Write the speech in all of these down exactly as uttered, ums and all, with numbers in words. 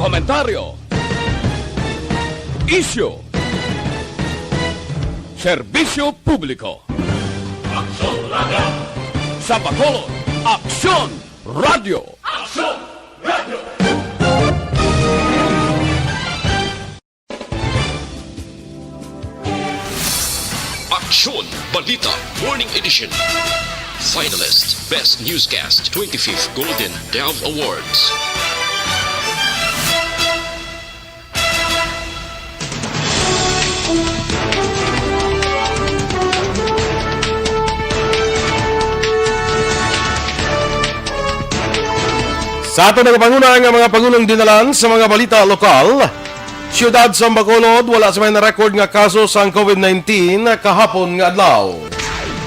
Komentaryo. Isyu. Serbisyo publiko. Aksyon Radio. Sa Bacolod, Aksyon Radio. Aksyon Radio. Aksyon Balita Morning Edition. Finalist Best Newscast twenty-fifth Golden Dove Awards. Sa aton nagapanguna nga mga pangulong dinalan sa mga balita lokal, siyudad sa Bacolod, wala sa may na-record nga kaso sang COVID nineteen kahapon nga adlaw.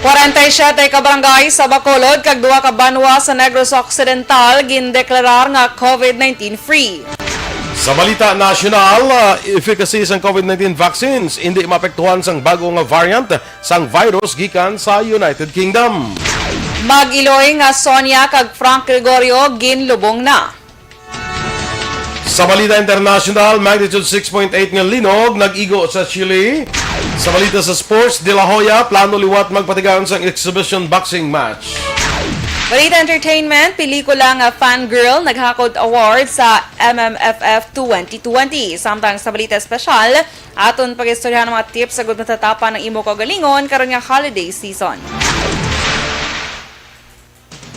Kwarenta y siyete ka barangay sa Bacolod kag duha ka banwa sa Negros Occidental gindeklarar nga COVID nineteen free. Sa balita nasyonal, ah, efficacy sang COVID nineteen vaccines indi maapektuhan sang bago nga variant sang virus gikan sa United Kingdom. Mag-iloy nga Sonia kag Frank Gregorio ginlubong na. Sa balita internasyonal, magnitude six point eight nga linog nag-igo sa Chile. Sa balita sa sports, De La Hoya plano liwat magpatigayon sang exhibition boxing match. Balita entertainment, pelikula nga Fangirl naghakot award sa M M F F twenty twenty. Samtang sa balita espesyal, aton pag-istoryahan ang mga tips sa gud matatapan ang imo kaugalingon karon nga holiday season.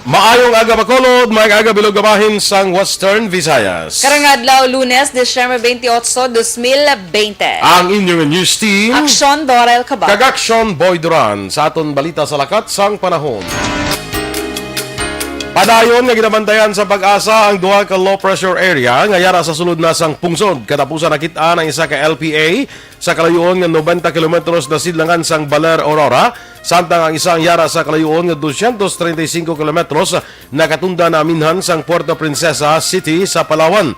Maayong aga, Bacolod, maayong aga, bilog nga bahin sang Western Visayas. Karong adlaw, Lunes, Disyembre twenty-eight, dos mil bente. Ang inyong news team, Aksyon Dorel Cabal. Kag Aksyon Boy Duran. Sa aton balita sa lakat sang panahon. Padayon nga ginabantayan sa PAGASA ang duha ka low pressure area nga yara sa sulod na sang pungsod. Katapusan nakit-an ang isa ka L P A sa kalayuon nga nobenta kilometros na sidlangan sang Baler, Aurora, samtang ang isa ang yara sa kalayuon nga dosyentos treinta y cinco kilometros nakatunda na aminhan sang Puerto Princesa City sa Palawan.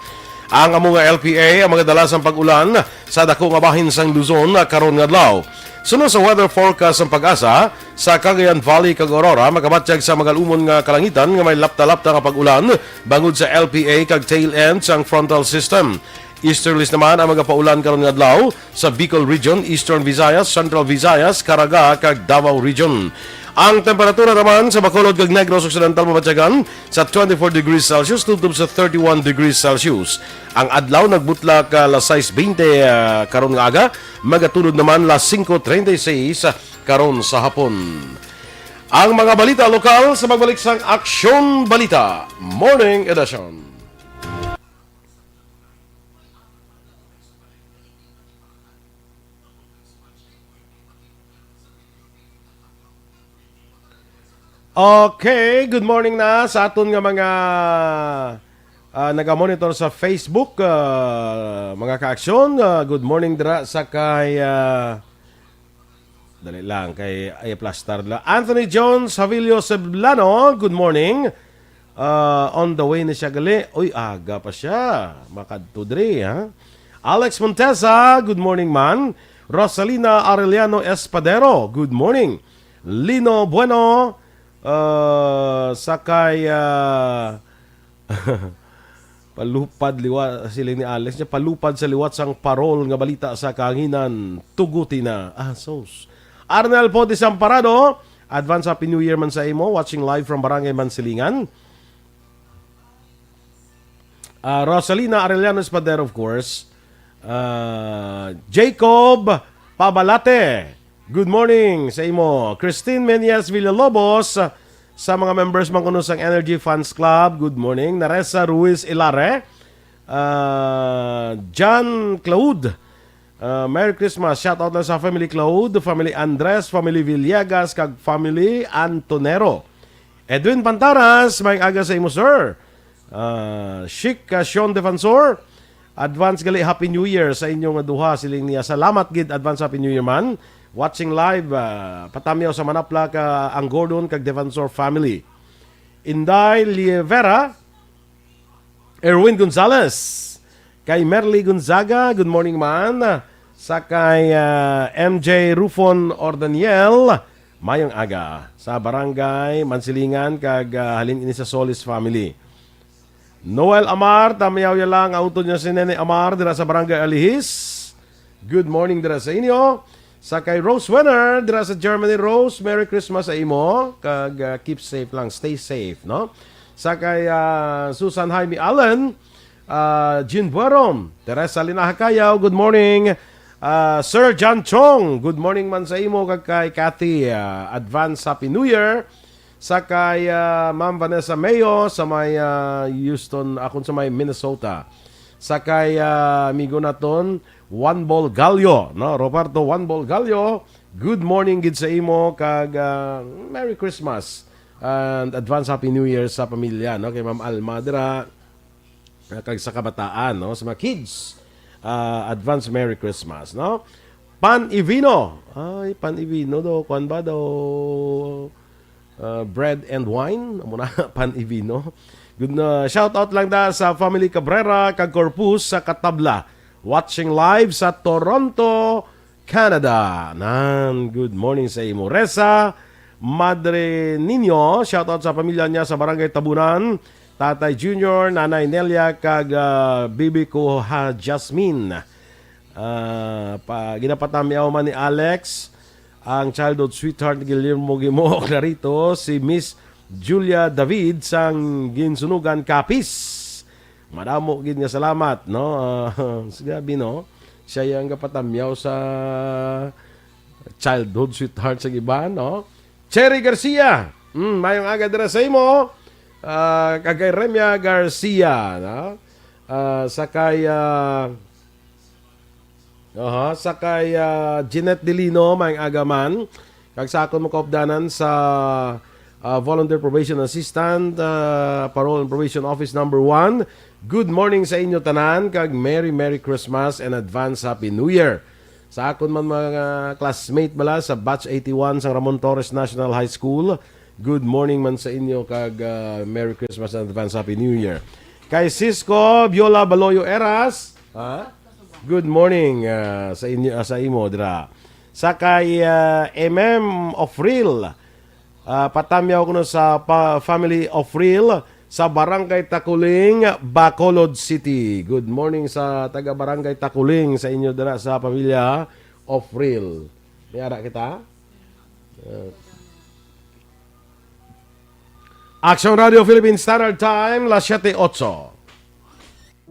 Ang amo nga L P A ang magadala sang pag-ulan sa dako nga bahin sang Luzon karon nga adlaw. Suno sa weather forecast sang PAGASA, sa Cagayan Valley kag Aurora, makabatyag sa magalumon nga kalangitan nga may lapta-lapta nga pag-ulan bangod sa L P A kag tail end sang frontal system. Easterlies naman ang magapaulan karon nga adlaw sa Bicol Region, Eastern Visayas, Central Visayas, Caraga, kag Davao Region. Ang temperatura naman sa Bacolod kag Negros Occidental mabatyagan sa twenty-four degrees Celsius tubtob sa thirty-one degrees Celsius. Ang adlaw nagbutlak, ah, las sais bente, ah, karon nga aga, magatulod naman las singko treinta y seis karon sa hapon. Ang mga balita lokal sa pagbalik sang Aksyon Balita Morning Edition. Okay, good morning na sa aton nga mga, ah, naga-monitor sa Facebook, ah, mga ka-aksyon. Ah, good morning dira sa kay, ah, dali lang, kay ay aplastar la. Anthony Jones Javilio Ceblano, good morning. Ah, on the way na siya gali. Uy, aga pa siya. Makadto diri, ha? Alex Montesa, good morning, man. Rosalina Arellano Espadero, good morning. Lino Bueno, ah, sa kay, ah, palupad liwa, siling ni Alex niya, palupad sa liwat sang parol nga balita sa kahanginan, tuguti na. Ah, sus. Arnel Pote Samparado, advance Happy New Year man sa imo, watching live from Barangay Mansilingan. Ah, Rosalina Arellano Espadero, of course. Ah, Jacob Pabalate, good morning sa imo. Christine Menias Villalobos, sa mga members man kuno sang Energy Fans Club, good morning. Naresa Ruiz Ilare, ah, John Claude, ah, Merry Christmas. Shout out lang sa family Claude, family Andres, family Villegas, kag family Antonero. Edwin Pantaras, may aga sa imo, sir. Ah, Chic, ah, Sean Defensor, advance gali Happy New Year sa inyo nga duha, siling niya. Salamat gid, advance Happy New Year man. Watching live, ah, patamyaw sa Manaplak, ah, ang Gordon kag Defensor family. Inday Lievera, Erwin Gonzalez, kay Merly Gonzaga, good morning man. Sa kay, ah, M J Rufon Ordaniel, mayong aga. Sa Barangay Mansilingan kag, ah, halin ini sa Solis family. Noel Amar, tamyaw ya lang, ang utod niya si Nene Amar, dira sa Barangay Alihis. Good morning dira sa inyo. Sa kay Rose Wenner, dira sa Germany. Rose, Merry Christmas sa imo. Kag, ah, keep safe lang, stay safe, no? Sa kay, ah, Susan Jaime Allen, ah, Jean Buerom, Teresa Linaha Cayaw, good morning. Ah, Sir John Chong, good morning man sa imo. Kag kay Kathy, ah, advance Happy New Year. Sa kay, ah, Ma'am Vanessa Mayo sa may, ah, Houston, akon sa may Minnesota. Sa kay, ah, amigo naton, Juan Bol Gallo, no? Roberto Juan Bol Gallo, good morning gid sa imo kag, ah, Merry Christmas and advance Happy New Year sa pamilya, no? Kay Ma'am Alma dira, ah, kag sa kabataan, no? Sa mga kids, ah, advance Merry Christmas, no? Pan Ivino. Ay, Pan Ivino do, kwan ba do? Ah, bread and wine, amo na, Pan Ivino. Good na, shout out lang da sa family Cabrera kag Corpus sa Katabla. Watching live sa Toronto, Canada. Nan, good morning sa imo. Reza, Madre Nino, shout out sa pamilya niya sa Barangay Tabunan, Tatay Junior, Nanay Nelia, kag, ah, bibi ko ha Jasmine. Ah, pa, ginapatamyaw man ni Alex ang childhood sweetheart ni Guillermo Gimo Clarito, si Miss Julia David sang Ginsunugan, Capiz. Madamo gid nga salamat, no? Ah, grabe, no? Siya yang gapatamyaw sa childhood sweetheart sa iban, no? Cherry Garcia, mm, mayong aga dira sa imo. Ah, kag kay Remia Garcia, no? Ah, sa kay, ah, aha, sa kay, ah, Jeanette Delino, mayong aga man. Kag sa akon mga kaupdanan sa, ah, Volunteer Probation Assistant, ah, Parole and Probation Office Number One, good morning sa inyo tanan, kag Merry, Merry Christmas and advance Happy New Year. Sa akon man mga classmate bala sa Batch eighty-one sang Ramon Torres National High School, good morning man sa inyo, kag, ah, Merry Christmas and advance Happy New Year. Kay Cisco Viola Baloyo Eras, ha? Good morning, ah, sa inyo, ah, sa imo dira. Sa kay, ah, M M Ofril, ah, patamyaw kuno sa pa-, family Ofril sa Barangay Taculing, Bacolod City. Good morning sa taga Barangay Taculing sa inyo dira sa pamilya Ofril. May ara kita? Ah. Action Radio Philippine Standard Time, las siete ocho.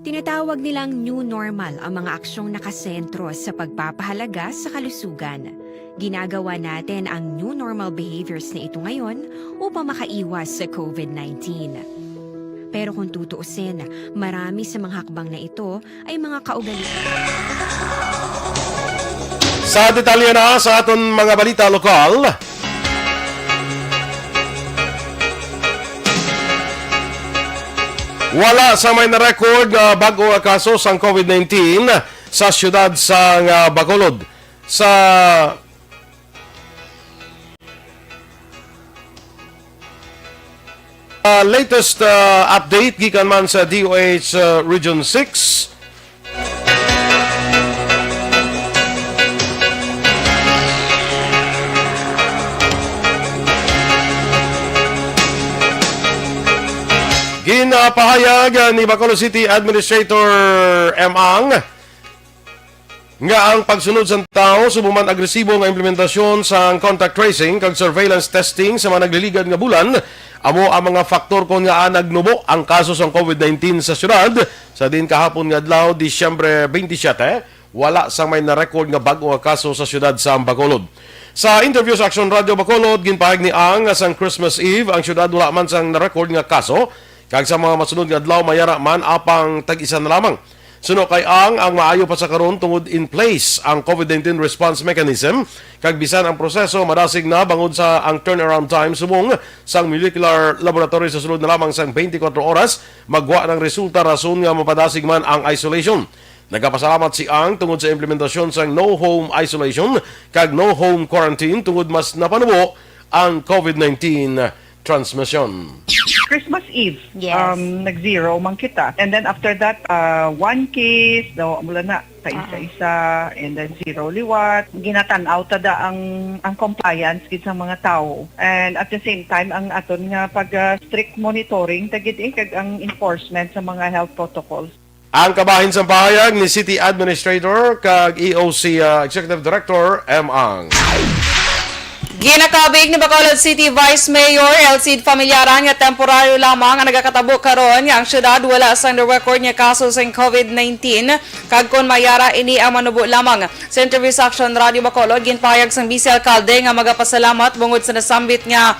Tinatawag nilang new normal ang mga aksyong nakasentro sa pagpapahalaga sa kalusugan. Ginagawa natin ang new normal behaviors na ito ngayon upang makaiwas sa COVID nineteen. Pero kung tutuusin, marami sa mga hakbang na ito ay mga kaugalian. Sa detalye na sa aton mga balita lokal, wala sa may na-record nga bag-o nga kaso sang COVID nineteen sa siyudad sang, ah, Bacolod. Sa, ah, latest, ah, update gikan man sa D O H, ah, Region six, ginapahayag ni Bacolod City Administrator M. Ang nga ang pagsunod sang tawo subong man agresibo nga implementasyon sang contact tracing kag surveillance testing sa mga nagliligad nga bulan amo ang mga faktor kon ngaa nagnubo ang kaso sang COVID nineteen sa siyudad. Sa diin kahapon nga adlaw, Disyembre twenty-seven, wala sang may na-record nga bag-o nga kaso sa siyudad sa Bacolod. Sa interview sa Action Radio Bacolod, ginpahayag ni Ang nga sang Christmas Eve ang siyudad wala man sang na-record nga kaso, kag sa mga masunod nga adlaw mayara man apang tag-isa na lamang. Suno kay Ang, ang maayo pa sa karon tungod in place ang COVID nineteen response mechanism, kag bisan ang proseso madasig na bangod sa ang turnaround time subong sang molecular laboratory sa sulod na lamang sang twenty-four oras, magwa ng resulta rason nga mapadasig man ang isolation. Nagapasalamat si Ang tungod sa implementasyon sang no home isolation kag no home quarantine tungod mas napanubo ang COVID nineteen transmission. Christmas Eve, Yes. um, nag-zero man kita. And then after that, uh, one case, daw, mula na, kaisa-isa, and then zero liwat. Ginatan-aw ta da ang, ang compliance gid sa mga tawo. And at the same time, ang aton nga pag, uh, strict monitoring, ta gid eh, kag ang enforcement sa mga health protocols. Ang kabahin sang pahayag ni City Administrator kag E O C, ah, Executive Director M. Ang. Ginakabig ni Bacolod City Vice Mayor Elcid Familiaran nga temporaryo lamang ang nagakatabo karon nga ang syudad wala sang na-record nga kaso sang COVID nineteen, kag kon mayara ini ang manubo lamang. Sa interview sa Action Radio Bacolod, ginpahayag sang Vice Alcalde nga magapasalamat bungod sa nasambit nga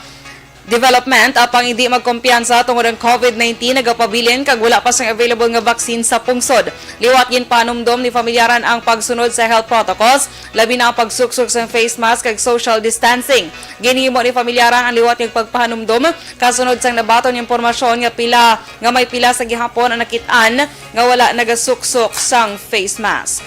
development, apang hindi magkumpiyansa tungod ang COVID nineteen nagapabilin kag wala pa sang available nga vaccine sa pungsod. Liwat ginpanumdom ni Familiaran ang pagsunod sa health protocols, labi na ang pagsuksok sang face mask kag social distancing. Ginhimo ni Familiaran ang liwat nga pagpahanumdom kasunod sang nabaton nga impormasyon nga pila, nga may pila sa gihapon ang nakit-an nga wala nagasuksok sang face mask.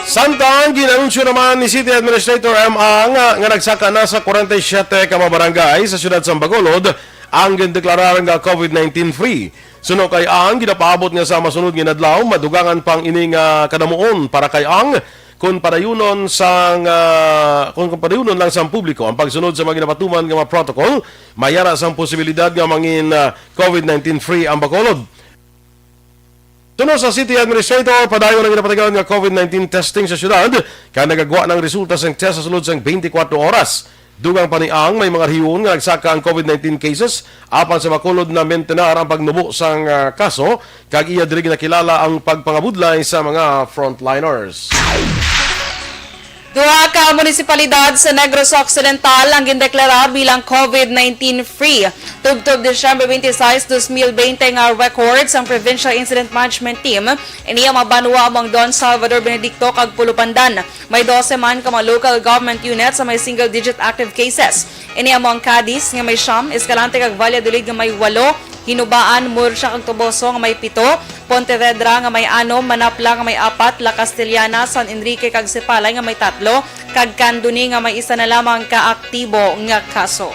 Samtang ginanunsyo naman ni City Administrator M. Ang nga nagsaka na sa kwarenta y siyete ka mga barangay sa siyudad sa Bacolod ang gindeklarar nga COVID nineteen free. Suno kay Ang, ginapaabot nga sa masunod nga adlaw madugangan pang ini nga kadamuon para kay Ang, kung padayunon sang, ah, kung padayunon lang sang publiko ang pagsunod sa mga ginapatuman nga mga protocol, mayara sang posibilidad nga mangin, ah, COVID nineteen free ang Bacolod. Suno sa City Administrator, padayon ang ginapatigayon nga COVID nineteen testing sa syudad, kay nagagwa na ang resulta sang test sa sulod sang twenty-four oras. Dugang pa ni Ang, may mga rehiyon nga nagsaka ang COVID nineteen cases, apan sa Bacolod na-maintain ang pagnubo sang, ah, kaso, kag iya diri ginakilala ang pagpangabudlay sa mga frontliners. Duha ka munisipalidad sa Negros Occidental ang gindeklara bilang COVID nineteen free. Tubtob Disyembre twenty-six, dos mil bente nga record sang Provincial Incident Management Team, ini ang mga banwa amo ang Don Salvador, Benedicto, kag Pulupandan. May dose man ka mga local government units sa may single-digit active cases. Ini amo ang Cadiz nga may siyam, Escalante kag Valladolid nga may walo, Hinubaan, Murcia kag Toboso nga may pito, Pontevedra nga may anom, Manapla nga may apat, La Castellana, San Enrique kag Sipalay nga may tatlo, kag Candoni nga may isa na lamang ka aktibo nga kaso.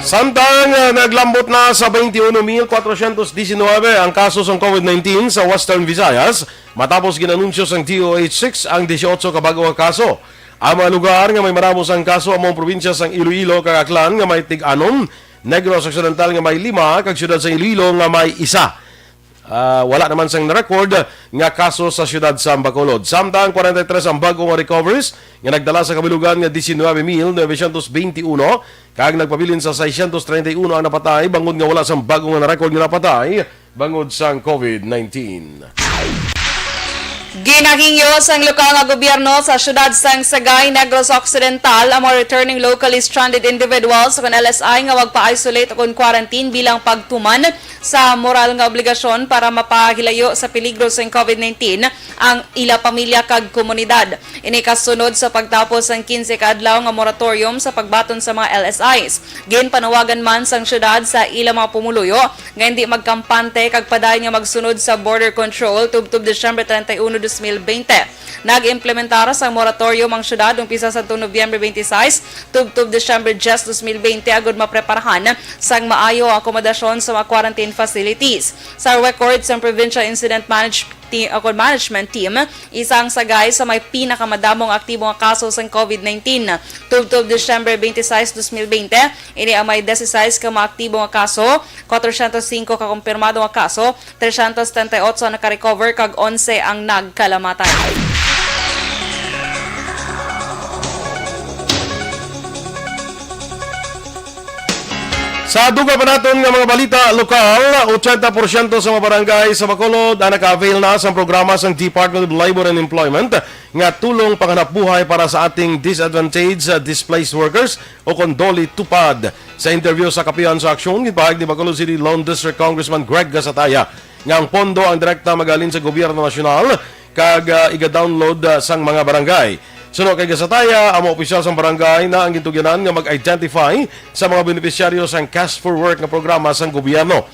Samtang, ah, naglambot na sa twenty-one mil kwatro siyento diecinuebe ang kaso sang COVID nineteen sa Western Visayas, matapos gin-anunsyo sang D O H six ang dieciocho ka bag-o nga kaso. Ang mga lugar nga may maramo sang kaso amo ang probinsya sang Iloilo kag Aklan nga may tig-anom, Negros Occidental nga may lima, kag siyudad sang Iloilo nga may isa. Ah, wala naman sang na-record nga kaso sa siyudad sa Bacolod. Samtang kwarenta y tres ang bag-o nga recoveries nga nagdala sa kabilugan nga diecinuebe mil novecientos veintiuno, kag nagpabilin sa seiscientos treinta y uno ang napatay, bangod nga wala sang bag-o nga na-record nga napatay bangod sang COVID nineteen. Ginahingyo sang lokal nga gobyerno sa siyudad sang Sagay, Negros Occidental, ang mga returning locally stranded individuals, kon L S I, nga magpa-isolate o kon quarantine bilang pagtuman sa moral nga obligasyon para mapahilayo sa peligro sang COVID nineteen ang ila pamilya kag komunidad. Ini kasunod sa pagtapos sang quince ka adlaw nga moratorium sa pagbaton sa mga L S Is. Ginpanawagan man sang siyudad sa ila mga pumuluyo nga hindi magkampante kag padayon nga magsunod sa border control tubtob Disyembre treinta y uno, dos mil bente. Nag-implementar sang moratorium ang siyudad umpisa sa Nobyembre twenty-six tubtob Disyembre diyes, dos mil bente, agud mapreparahan sang maayo ang akomodasyon sa mga quarantine facilities. Sa record sang Provincial Incident Manage-, Te-, o kon Management Team, isa ang Sagay sa may pinakamadamo nga aktibo nga kaso sang COVID nineteen. Tubtob Disyembre twenty-six, dos mil bente, ini ang may dieciséis ka mga aktibo nga kaso, cuatrocientos cinco ka kumpirmado nga kaso, trescientos setenta y ocho ang naka-recover, kag onse ang nagkalamatay. Sa dugang pa naton nga mga balita lokal, ochenta porsyento sa mga barangay sa Bacolod ang naka-avail na sa programa sang Department of Labor and Employment nga Tulong Panghanapbuhay para sa Ating Disadvantaged, uh, Displaced Workers, o kon DOLE TUPAD. Sa interview sa Kapihan sa Aksyon, ginpahayag ni Bacolod City Lone District Congressman Greg Gasataya nga ang pondo ang direkta magalin sa gobyerno nasyonal kag, ah, iga-download, ah, sang mga barangay. Suno kay Gasataya, ang mga opisyal sang barangay na ang gintugyanan nga mag-identify sa mga benepisyaryo sang Cash for Work nga programa sang gobyerno.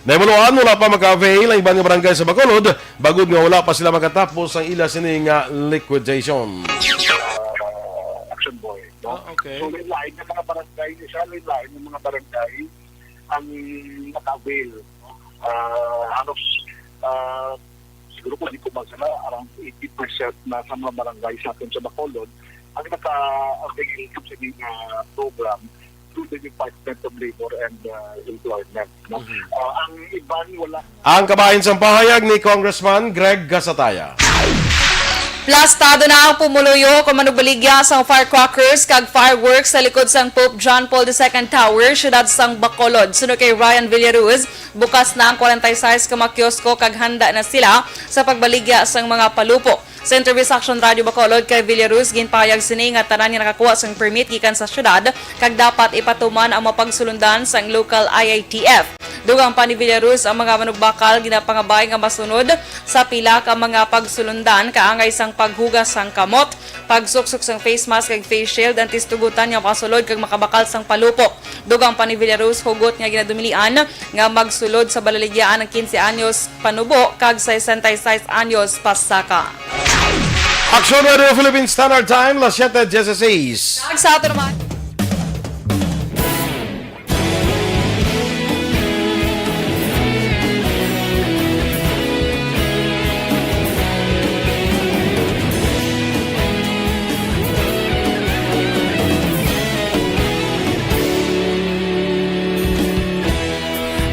Nahimuloan, wala pa maka-avail ang iban nga barangay sa Bacolod, bangod nga wala pa sila makatapos ang ila sini nga liquidation. Ah, Action Boy, no? Ah, okay. So, lain-lain nga mga barangay, isa, lain-lain nga mga barangay ang naka-avail, no? Ah, halos, ah, siguro kung di ko magsala, around eighty percent na sa mga barangay sa aton sa Bacolod ang naka-avail sa sini nga program through the Department of Labor and, uh, Employment, no? Mhm. Uh, ang iban wala. Ang kabahin sang pahayag ni Congressman Greg Gasataya. Plastado na ang pumuluyo kon manugbaligya sang firecrackers kag fireworks sa likod sang Pope John Paul the Second Tower, siyudad sang Bacolod. Suno kay Ryan Villaruz, bukas na ang forty-six ka mga kiosko kag handa na sila sa pagbaligya sang mga palupok. Sa interview sa Aksyon Radio Bacolod kay Villaruz, ginpahayag sini nga tanan nga nakakuha sang permit gikan sa syudad kag dapat ipatuman ang mga pagsulundan sang local I A T F. Dugang pa ni Villaruz, ang mga manugbakal ginapangabay nga masunod sa pila ka mga pagsulundan kaangay sang paghugas sang kamot, pagsuksok sang face mask kag face shield, antes tugutan nga makasulod kag makabakal sang palupok. Dugang pa ni Villaruz, hugot nga ginadumilian nga magsulod sa balaligyaan ang quince anyos panubo kag sesenta y seis anyos pasaka. Aksyon Radio Philippine Standard Time, las siete dieciséis. Kag sa ato naman.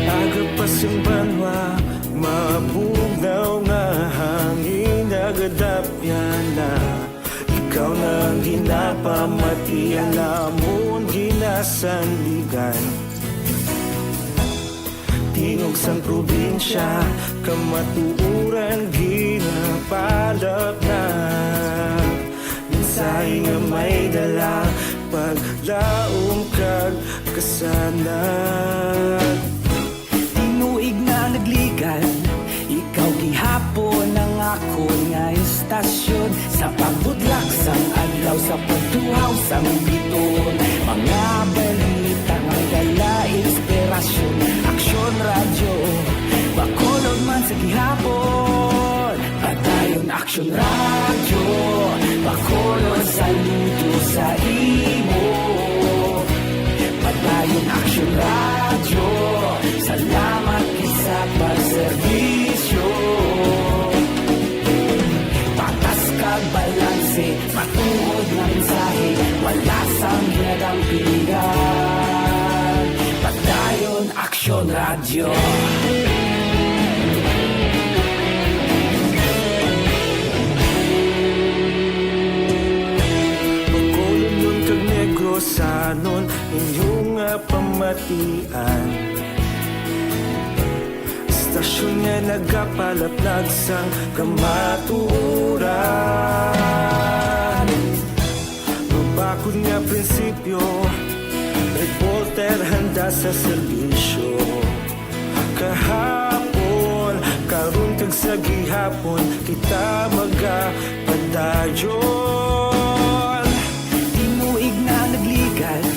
Aga pa sing banwa, mabugnaw nga hangin nagadapyan na. Ikaw na ang ginapamati, ang amon ginasandigan. Tingog sang probinsya, kamatuoran ginapalapnag. Mensahe nga may dala, paglaom kag kasanag. Tinuig na nagligad, ikaw gihapon ang akon nga estasyon. Sa pagbutlak sang adlaw, sa pagtuhaw sang biton, mga balita nga dala inspirasyon. Aksyon Radyo, Bacolod man sa gihapon. Padayon Aksyon Radyo, Bacolod, saludo sa imo. Padayon Aksyon Radyo, salamat gid sa pagserbisyo. Patas kag balanse, matuod nga mensahe, wala sang ginadampingan. Padayon Aksyon Radyo. Bacolodnon kag Negrosanon, inyo nga pamatian. Estasyon nga nagapalaplag sang kamatuoran. Mabakod nga prinsipyo, reporter handa sa serbisyo. Kahapon, karon kag sa gihapon, kita magapadayon. Tinuig na nagligad,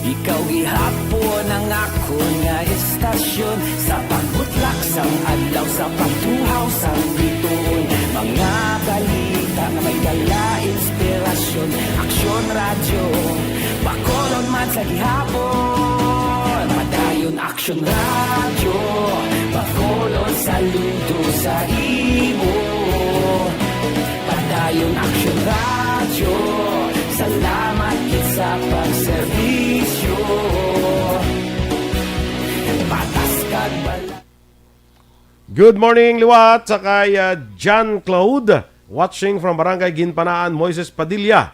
ikaw gihapon ang akon nga estasyon. Sa pagbutlak sang adlaw, sa pagtuhaw sang biton, mga balita nga may dala inspirasyon. Aksyon Radyo, Bacolod man sa gihapon. Padayon Aksyon Radyo, Bacolod, saludo sa imo. Padayon Aksyon Radyo, salamat gid sa pagserbisyo. Patas kag bal- Good morning, liwat, sa kay, ah, John Claude, watching from Barangay Ginpanaan, Moises Padilla.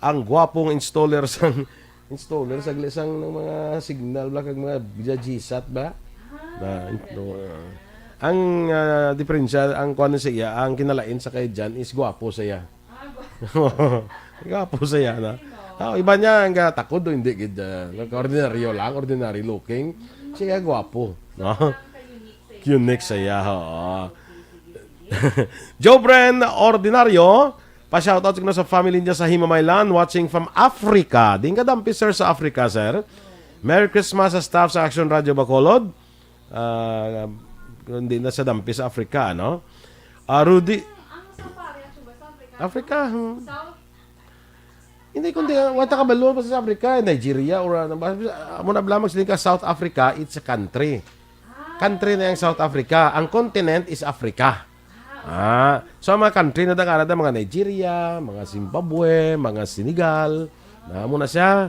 Ang gwapong installer sang, installer sa glisang ng mga signal bla kag mga G-sat ba? Na, no, ah. Ang, ah, diferensya, ang kuwan sa iya, ang kinalain sa kay Jan is gwapo sa iya. Gwapo sa iya na. Ah, iba niya ang, ah, takod o hindi gid, ah, ordinaryo lang, ordinary looking. Siya gwapo, no? Unique sa iya, oo. Joe Bren Ordinario, pa-shoutout siguro sa family niya sa Himamaylan, watching from Africa. Din kadampi, sir, sa Africa, sir. Merry Christmas sa staff sa Action Radio Bacolod. Ah, hindi na sa dampi sa Africa, no? Ah, Rudy, Africa, hmm. Hindi, kundi, ah, wa ta kabalo pa sa Africa, Nigeria, or ano ba? Amo na bala, magsiling ka, South Africa, it's a country. Country na yung South Africa. Ang continent is Africa. Ah, so ang mga country na da, mga Nigeria, mga Zimbabwe, mga Senegal, na mo na siya.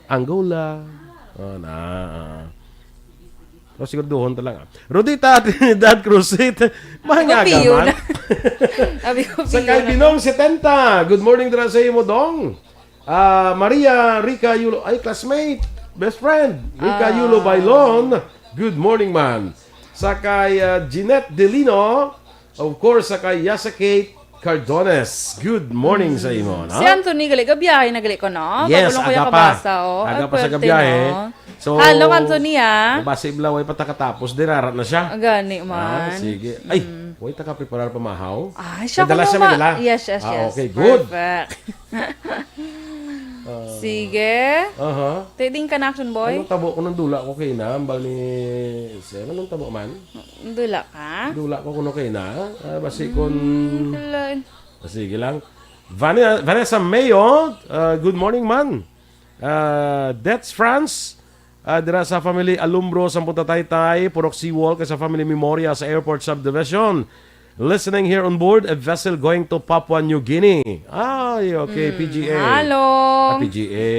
Angola. Oh, na. Ah. O, siguraduhon ta lang, ah. Rodita Trinidad Cruzit. Mahangaga Pio man. Na. Abi ko, Sa Pio na. Kalbinong setenta. Good morning dira sa imo, Dong. Ah, Maria Rica Yulo. Ay, classmate. Best friend. Rica Ah. Yulo Bailon. Good morning, man. Sa kay, ah, Jeanette Delino. Of course, sa kay Yasa Kate Cardones. Good morning sa imo, no? Si Anthony, gali, gabiyahe na gali ko, no? Yes, Bago lang ko aga yung pa. Kabasa, oh. Aga Ay, pa sa pwerte, gabiyahe. No? So, Hello, Anthony, ah. Basi bla, way pa ta katapos, dirara na siya. Ah, gani man. Ah, sige. Ay, Mm. way ta ka preparar pa mahaw? Ay, siya Nadala ko siya, ma- Manila? Yes, yes, Ah, yes. Okay, good. Perfect. Ah. Sige. Aha. Te, ding ka na, Action Boy? Anong tabo ko nung dula ko kay na? Ang bali, sir, anong tabo man? Dula ka? Dula ko kuno kay na. Ah, basi kun Mm, dula. Ah, sige lang. Vane-, Vanessa Mayo, ah, good morning, man. Ah, Dets France, ah, dira sa family Alumbro, Sampunta Taytay, Purok Seawall, kay sa family Memoria sa Airport Subdivision. Listening here on board a vessel going to Papua New Guinea. Ay, okay, Mm, P G A. Hello. Ah, P G A.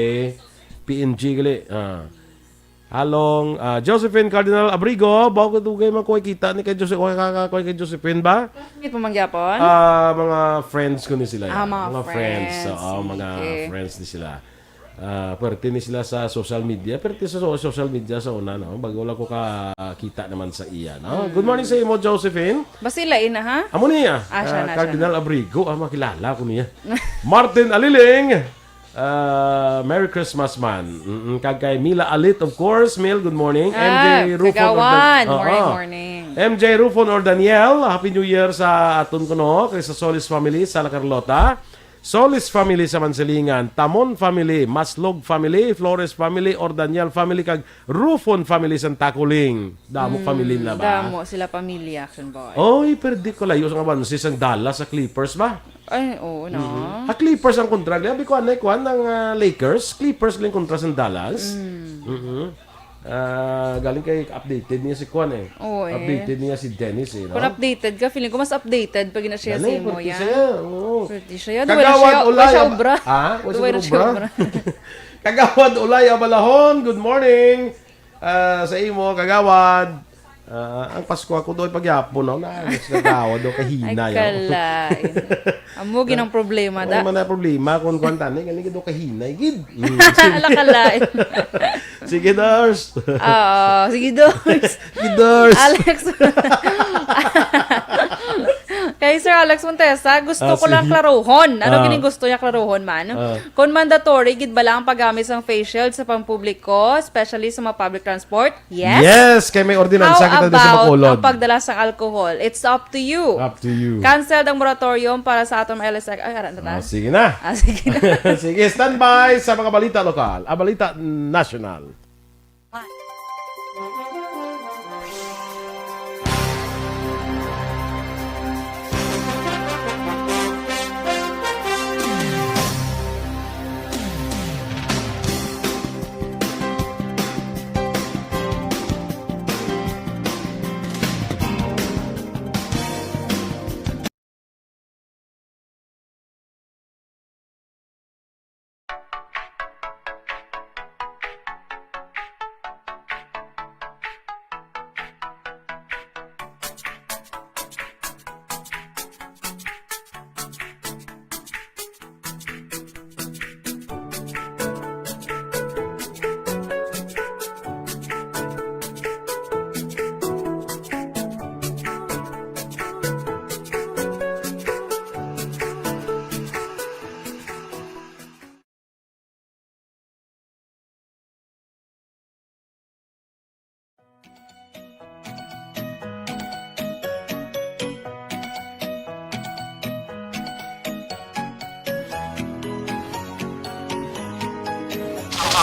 P N G gali. Ah. Halong, ah, Josephine Cardinal Abrigo, bago ko dugay man ko kita ni kay Jose-, ko ka-, ka-, kay Josephine ba? Classmate mo man gyapon? Ah, mga friends ko ni sila, Ah, yan. mga Mga friends. friends. Oo, mga Okay. friends ni sila. Ah, pwerte ni sila sa social media. Pwerte sa so-, social media sa una, no? Bago lang ko kakita naman sa iya, no? Mm. Good morning sa imo, Josephine. Basi lain na, ha? Amo niya. Ah, siya Ah, na, siya Cardinal na. Abrigo, ah, makilala ko niya. Martin Aliling, ah, Merry Christmas, man. Mm-mm. Kag kay Mila Alit, of course. Mil, good morning. Ah, M J Rufon Kagawan, Ordan-, morning, Oo. morning. M J Rufon Ordaniel, Happy New Year sa aton kuno, kay sa Solis family, Sala Carlota. Solis family sa Mansilingan, Tamon family, Maslog family, Flores family, Ordaniel family, kag Rufon family sa Taculing. Damo Mm, family na ba? Damo sila pamilya, Action Boy. Oy, pero di ko layo sa nga bansi sang Dallas sa Clippers ba? Ay, oo na. Mhm. Ha Clippers ang kontra nila. Abi ko, anay, kuwan, ang, ah, Lakers. Clippers lang kontra sa Dallas. Mm. Mhm. Ah, galing kay updated niya si kuwan eh. Oo, eh. Updated niya si Dennis eh, no? Kung updated ka, feeling ko mas updated pag na siya Ganun, si mo pwerte yan. siya, oo. Pwerte siya. Kagawad Duway na siya, Olay, duway siya ab-, obra. ah, Duway na siya obra. Kagawad Olay Abalahon, good morning. Ah, sa imo, kagawad. Ah, ang Pasko ako doon pagyapon, no? Na, mas nagawa do kahinay, Ay, oh. Kalain. Amo gid ang problema, Ay, da. man na problema kung kuwan tani, galing do kahinay, gid. Mm, sige. Ala, kalain. Sige, Dars. Oo, sige, Dars. Sige, Dars. Alex. Kay Sir Alex Montesa, gusto Ah, ko lang sige. klaruhon. Ano Ah. gini gusto niya klaruhon man? Ah. Kung mandatory gid ba lang ang paggamit sang face shield sa pampubliko, especially sa mga public transport? Yes. Yes, kay may ordinansa How kita dito sa about Bacolod. ang pagdala sang alcohol? It's up to you. Up to you. Cancel ang moratorium para sa aton mga L S X. Ay, ara na ta. Ah, sige na. Ah, sige na. Sige, standby sa mga balita lokal. Ah, balita national.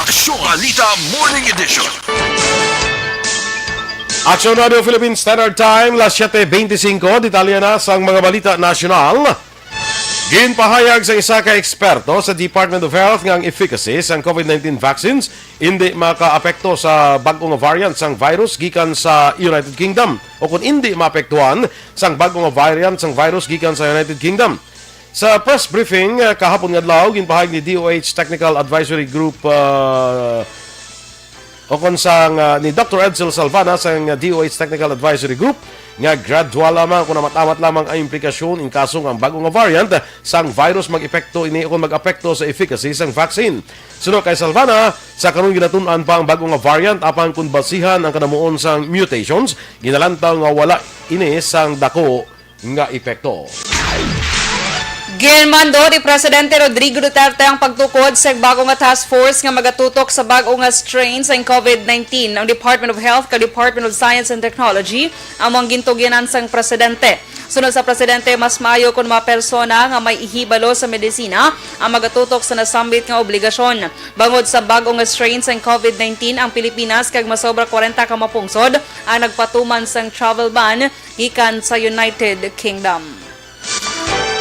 Aksyon Balita Morning Edition. Aksyon Radio Philippine Standard Time, las siete veinticinco. Detalye na sang mga balita nasyonal. Ginpahayag sa isa ka eksperto sa Department of Health nga ang efficacy sang COVID nineteen vaccines hindi makaapekto sa bag-o nga variant sang virus gikan sa United Kingdom, o kung hindi maapektuhan sang bag-o nga variant sang virus gikan sa United Kingdom. Sa press briefing, uh, kahapon nga adlaw, ginpahayag ni D O H Technical Advisory Group, uh, o kon sang, uh, ni Doctor Edsel Salvana sang, uh, D O H Technical Advisory Group nga gradual lamang kung amat-amat lamang ang implikasyon in kaso nga ang bag-o nga variant sang virus mag-epekto ini o kung mag-apekto sa efficacy sang vaccine. Suno kay Salvana, sa karon ginatun-an pa ang bag-o nga variant, apang kung basihan ang kanamuon sang mutations, ginalantaw nga wala ini sang dako nga epekto. Ginmando ni Presidente Rodrigo Duterte ang pagtukod sa bago nga task force nga magatutok sa bago nga strain sang COVID nineteen. Ang Department of Health kag Department of Science and Technology amo ang gintugyanan sang presidente. Sunod sa presidente, mas maayo kon mga persona nga may ihibalo sa medisina ang magatutok sa nasambit nga obligasyon. Bangod sa bago nga strain sang COVID nineteen ang Pilipinas, kag masobra kwarenta ka mga pungsod ang nagpatuman sang travel ban gikan sa United Kingdom.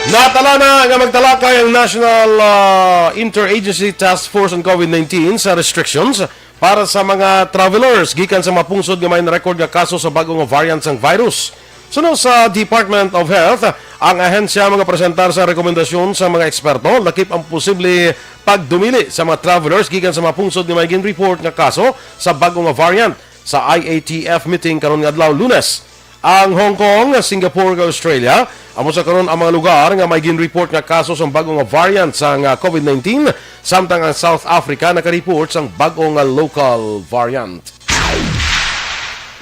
Natala na nga magtalakay ang National, ah, Interagency Task Force on COVID nineteen sa restrictions para sa mga travelers gikan sa mga pungsod nga may record nga kaso sa bag-o nga variant sang virus. Suno sa Department of Health, ang ahensya magapresentar sa rekomendasyon sa mga eksperto lakip ang posible pagdumili sa mga travelers gikan sa mga pungsod nga may gin-report nga kaso sa bag-o nga variant sa I A T F meeting karon nga adlaw, Lunes. Ang Hong Kong, Singapore, kag Australia amo sa karon ang mga lugar nga may gin-report nga kaso sang bag-o nga variant sang, ah, COVID nineteen, samtang ang South Africa naka-report sang bag-o nga local variant.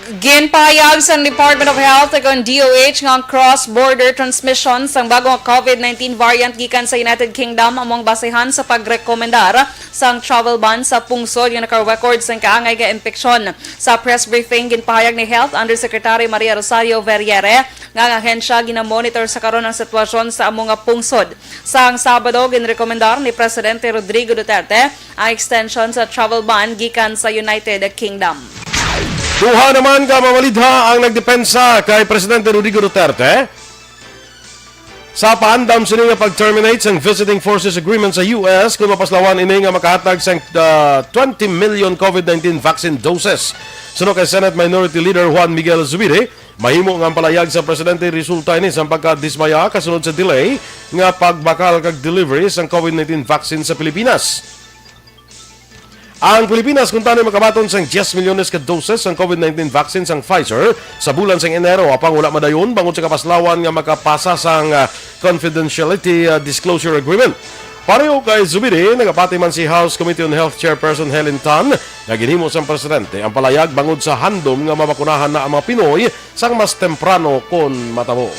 Ginpahayag sang Department of Health kag D O H nga ang cross-border transmission sang bag-o nga COVID nineteen variant gikan sa United Kingdom amo ang basehan sa pagrekomendar sang travel ban sa pungsod nga naka-record sang kaangay nga impeksyon. Sa press briefing, ginpahayag ni Health Undersecretary Maria Rosario Vergeire nga ang ahensya ginamonitor sa karon ang sitwasyon sa amo nga pungsod. Sang Sabado, ginrekomendar ni Presidente Rodrigo Duterte ang extension sa travel ban gikan sa United Kingdom. Duha naman ka mamalidha ang nagdepensa kay Presidente Rodrigo Duterte sa paandam sini nga pag-terminate sang Visiting Forces Agreement sa U S, kung mapaslawan ini nga makahatag sang, ah, twenty million COVID nineteen vaccine doses. Suno kay Senate Minority Leader Juan Miguel Zubiri, mahimo nga ang palayag sa presidente resulta ini sang pagkadismaya kasunod sa delay nga pagbakal kag delivery sang COVID nineteen vaccine sa Pilipinas. Ang Pilipinas kuntani makabaton sang diyes milyones ka doses sang COVID nineteen vaccine sang Pfizer sa bulan sang Enero, apang wala madayon bangod sa kapaslawan nga makapasa sang, ah, confidentiality, ah, disclosure agreement. Pareho kay Zubiri, nagapati man si House Committee on Health Chairperson Helen Tan nga ginhimo sang presidente ang palayag bangod sa handom nga mabakunahan na ang mga Pinoy sang mas temprano kon matabo.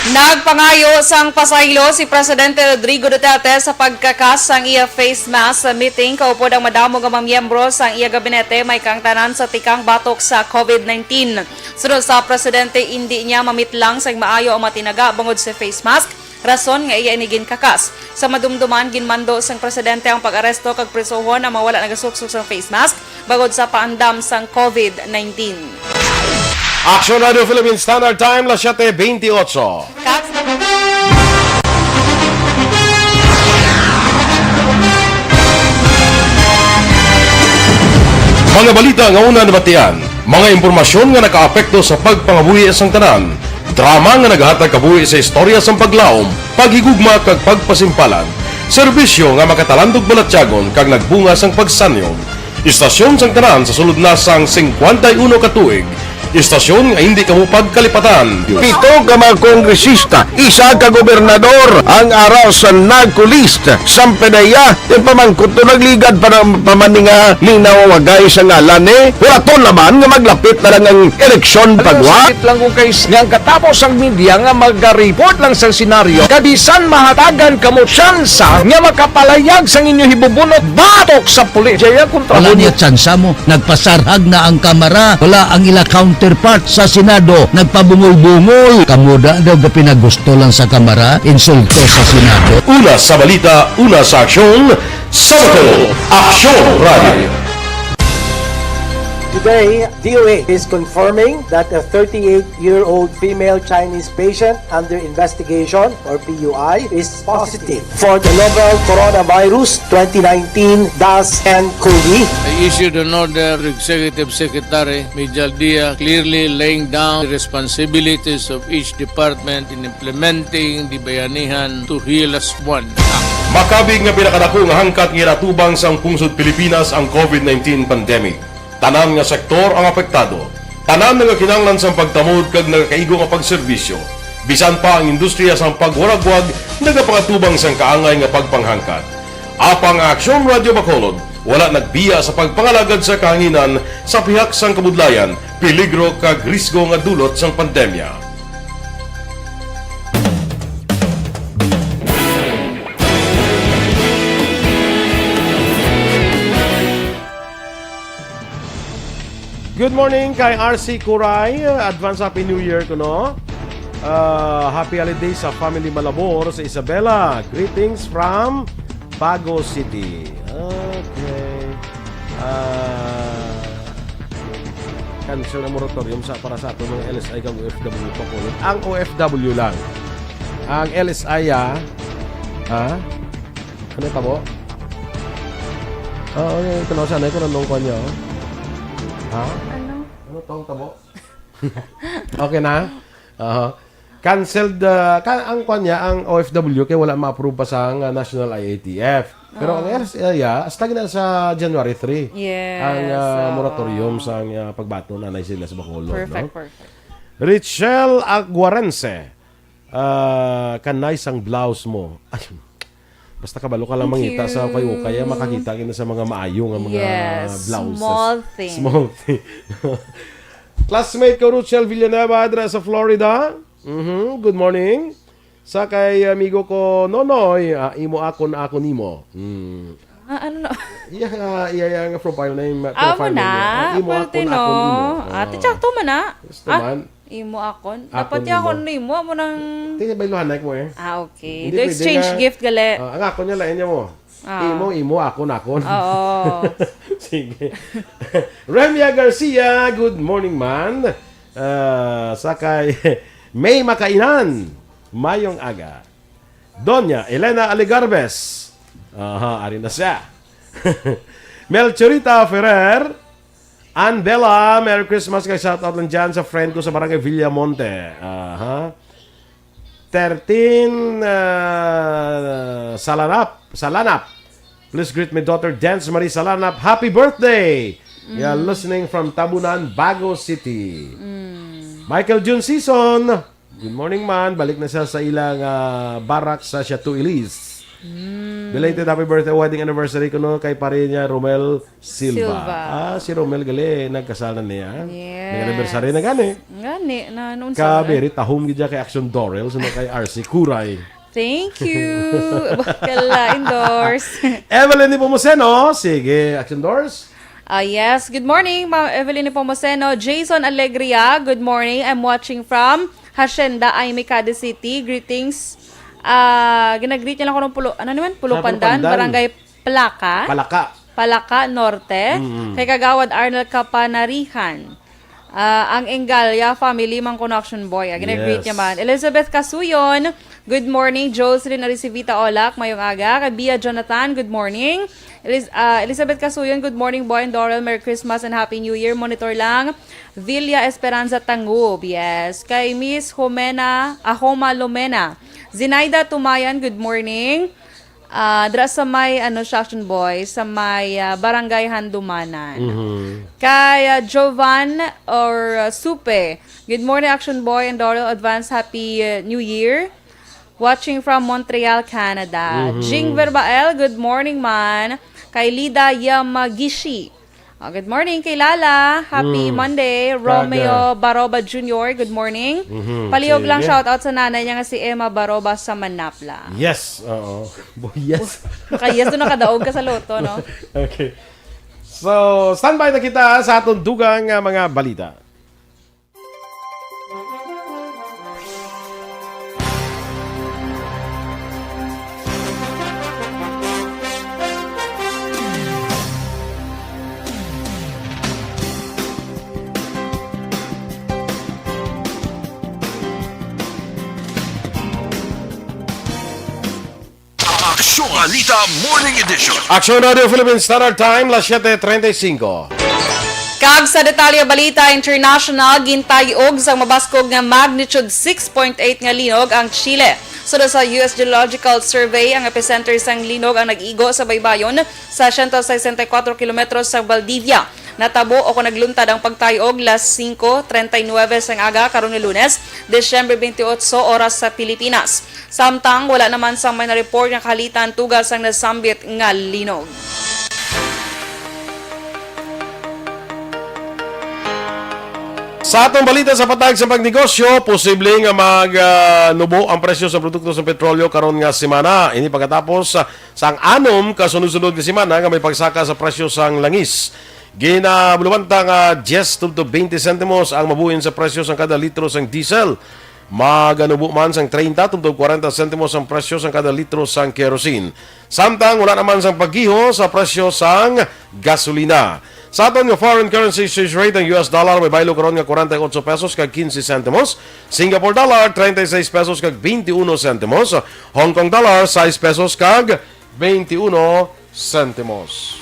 Nagpangayo sang pasaylo si Presidente Rodrigo Duterte sa pagkakas sang iya face mask sa meeting kaupod ang madamo nga mga miyembro sang iya gabinete, may kang tanan sa tikang batok sa COVID nineteen. Sunod sa presidente, indi niya mamitlang sang maayo ang mga tinaga bangod sa face mask, rason nga iya ini ginkakas. Sa madumduman, ginmando sang presidente ang pag-aresto kag prisohon ang mga wala nagasuksok sang face mask bangod sa paandam sang COVID nineteen. Action Radio Philippine Standard Time, las siete veintiocho. Kag Mga balita nga una nabatian, mga impormasyon nga nakaapekto sa pagpangabuhi sang tanan, drama nga naghatag kabuhi sa istorya sang paglaom, paghigugma kag pagpasimpalan, serbisyo nga makatalandog balatyagon kag nagbunga sang pagsanyon. Istasyon sang tanan sa sulod na sang singkwenta y uno ka tuig. Istasyon nga hindi kamo pagkalipatan. Pito ka mga kongresista, isa ka gobernador ang ara sa NAGCO list. Sampe na iya, yung pamangkot to nagligad pa ng pamaninga, linaw wagay sa ngalan eh. Wala to naman nga maglapit na lang ang eleksyon pagwa. Sakit lang kung kay nga ang katapos ang media nga mag-report lang sa senaryo, kabisan mahatagan kamo tsansa nga makapalayag sang inyo hibubunot batok sa pulis. Jaya kontra Wala mo niya tsansa mo. Nagpasarhag na ang Kamara. Wala ang ila counterpart sa Senado. Nagpabungol-bungol. Kamo da daw gapinagusto lang sa Kamara. Insulto sa Senado. Una sa balita, una sa aksyon, sa Bato, Aksyon Radio. Today, D O H is confirming that a thirty-eight-year-old female Chinese patient under investigation, or P U I, is positive for the novel coronavirus twenty nineteen dash N cov. I issued an order to Executive Secretary Mijal Dia, clearly laying down the responsibilities of each department in implementing the Bayanihan to Heal as One Act. Makabig nga pinakadako nga hangkat nga ginatubang sang pungsod Pilipinas ang covid nineteen pandemic. Tanan nga sektor ang apektado. Tanan nagakinahanglan sang pagtamod kag nagakaigo nga pagserbisyo. Bisan pa ang industriya sang pagwaragwag nagapangatubang sang kaangay nga pagpanghangkat. Apang ang Aksyon Radio Bacolod wala nagbiya sa pagpangalagad sa kahanginan sa pihak sang kabudlayan, peligro kag risgo nga dulot sang pandemya. Good morning kay R C Kuray. Advance Happy New Year kuno. Ah, happy holidays sa family Malabor sa Isabela. Greetings from Bago City. Okay. Ah, cancel ang moratorium sa, para sa aton mga L S I kag O F W pa po. Ang O F W lang. Ang L S I, ah. Ha? Ano tabo? Oo, yung tanaw sana ko nandong kwan niya, oh. Ha? Ano? Ano tong tabo? Okay na? Aha. Canceled, ah, ka, ang kwan niya, ang O F W kay wala ma-approve pa sa, ah, National I A T F. Pero ang Ah. L S I, ah, hasta gina sa January three. Yes, Ang, ah, oo. moratorium sa, ah, pagbaton na sa Bacolod, Perfect, no? perfect. Richelle Aguarense, ah, kanay sang blouse mo. Ay, basta kabalo ka lang Thank mangita sa you. ukay-ukay, ah, makakita ka na sa mga maayo nga mga Yes, blouses. small thing. Small thing. Classmate ko, Ruchel Villanueva, dira sa Florida. Mhm, good morning. Sa kay amigo ko, Nonoy, ah, imo akon, ako nimo. Hmm. Ah, ano na? Iya nga, iya, iya nga profile name, ah, Amo profile name na, niya. Ah, imo pwerte, akon, no? ako nimo. Ah, Ah. ti, sakto man na. Gusto Ah, man. imo akon. Ako Dapat yung nimo. ako nimo, amo nang Ti, bayluhan na mo eh. Ah, okay. Hindi The pwede exchange nga, gift, gali. ah, ang ako niya, lain niya mo. Ah. Imo, imo, ako, nakon. Oo. Sige. Remia Garcia, good morning, man. Ah, sa kay May Makainan, mayong aga. Doña Elena Aligarbes. Aha, ari na siya. Melchorita Ferrer, Ann Bella, Merry Christmas kay shout out lang dyan sa friend ko sa Barangay Villamonte. Aha. Thirteen, ah, Salanap, Salanap. Please greet my daughter Dance Marie Salanap. Happy birthday! Yeah, Mm. listening from Tabunan, Bago City. Mm. Michael June Season. Good morning, man. Balik na siya sa ilang, ah, barak sa Chateau Elise. Mm. Belated happy birthday, wedding anniversary kuno kay pare niya, Romel Silva. Silva. Ah, si Romel gali, nagkasal na niya. Yes. Nag-anniversary na gani. Gani, na, noon Ka sa very tahom gid siya kay Action Dorel, sunod kay R C Kuray. Thank you. Bakala, endorse. Evelyn Nepomuceno, sige, Action Dors. Ah, yes. Good morning, Ma'am Evelyn Nepomuceno. Jason Alegria, good morning. I'm watching from Hacienda Aimee, Cadiz City. Greetings. Ah, ginagreet niya lang ko ng Pulo-, ano naman? Pulo Sa Pulo Pandan, Pandan. Barangay Placa. Palaka. Palaka Norte. Mm. Kay Kagawad Arnel Kapanarihan. Ah, ang Engalia family, Mang Connection Boy. Ah, ginagreet Yes. niya man. Elizabeth Casuyon, good morning. Jocelyn Aricivita Olak, mayong aga. Kay Bia Jonathan, good morning. Eliz-, ah, Elizabeth Casuyon, good morning, Boy and Doral. Merry Christmas and Happy New Year. Monitor lang. Villa Esperanza Tangub, yes. Kay Miss Homena, ah, Homa Lomena. Zinaida Tumayan, good morning. Ah, dira sa may, ano, siya, Action Boy, sa may, ah, Barangay Handumanan. Mhm. Kay, ah, Jovan or, ah, Supe, good morning, Action Boy and Doral. Advance Happy, ah, New Year. Watching from Montreal, Canada. Mhm. Jing Verbael, good morning, man. Kay Lida Yamagishi. Ah, good morning kay Lala. Happy Mm. Monday. Romeo Kaga. Baroba Junior, good morning. Mhm. Palihog lang Sige. shout out sa nanay niya nga si Emma Baroba sa Manapla. Yes, oo. Bo-, yes. Naka-yes doon, nakadaog ka sa loto, no? Okay. So, standby na kita sa atong dugang nga mga balita. Aksyon! Balita Morning Edition. Aksyon Radio Philippines Standard Time, las siete treinta y cinco. Kag sa detalye balita international, gintayog sang mabaskog nga magnitude six point eight nga linog ang Chile. Sud sa U S Geological Survey, ang epicenter sang linog ang nag-igo sa baybayon sa siyento sesenta y kuwatro kilometros sa Valdivia. Natabo o kon nagluntad ang pagtayog las singko treinta y nuebe sang aga karon nga Lunes, Disyembre twenty-eight, oras sa Pilipinas. Samtang wala naman sang may na-report nga kahalitan tungod sang nasambit nga linog. Sa atong balita sa patag sa pagnegosyo, posible nga mag, ah, nubo ang presyo sa produkto sa petrolyo karon nga semana. Ini pagkatapos, ah, sang anom ka sunod-sunod nga semana nga may pagsaka sa presyo sang langis. Ginabulumanta nga diyes tubtob twenty sentimos ang mabuhin sa presyo sang kada litro sang diesel. Maganubo man sang treinta tubtob kwarenta sentimos ang presyo sang kada litro sang kerosene. Samtang wala naman sang paggiho sa presyo sang gasolina. Sa aton nga foreign currency exchange rate, ang U S dollar may baylo karon nga kwarenta y ocho pesos kag quince sentimos, Singapore dollar treinta y seis pesos kag veintiuno sentimos, Hong Kong dollar sais pesos kag veintiuno sentimos.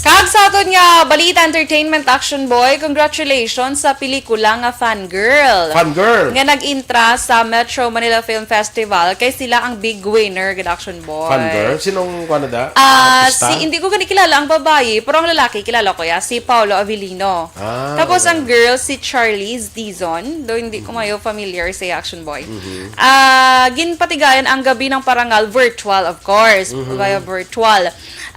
Kag sa aton nga balita, entertainment, Action Boy, congratulations sa pelikula nga Fangirl. Fangirl. Nga nag-intra sa Metro Manila Film Festival, kay sila ang big winner, gid, Action Boy. Fangirl? Sinong kuwan na da? Ah, Artista? Si, hindi ko gani kilala ang babayi, pero ang lalaki, kilala ko ya, si Paolo Avellino. Ah, Tapos okay. Ang girl, si Charlize Dizon. Do hindi ko mayo familiar sa Action Boy. Mhm. Ah, ginpatigayan ang Gabi ng Parangal virtual, of course, Mhm. via virtual.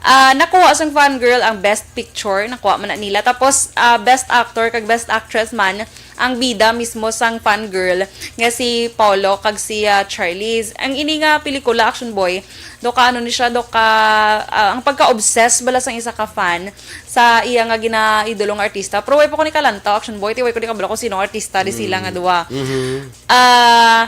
Ah, nakuha sang Fangirl ang best picture, nakuha man na nila. Tapos, ah, best actor kag best actress man ang bida mismo sang Fangirl nga si Paolo kag si, ah, Charlize. Ang ini nga pelikula, Action Boy, do ka ano ni siya, do ka, ah, ang pagka-obsessed bala sang isa ka fan sa iya nga ginaidolong artista. Pero way pa ko ni kalantaw, Action Boy, ti way ko ni kabalo kung sino artista di sila nga duwa. Mhm. Ah,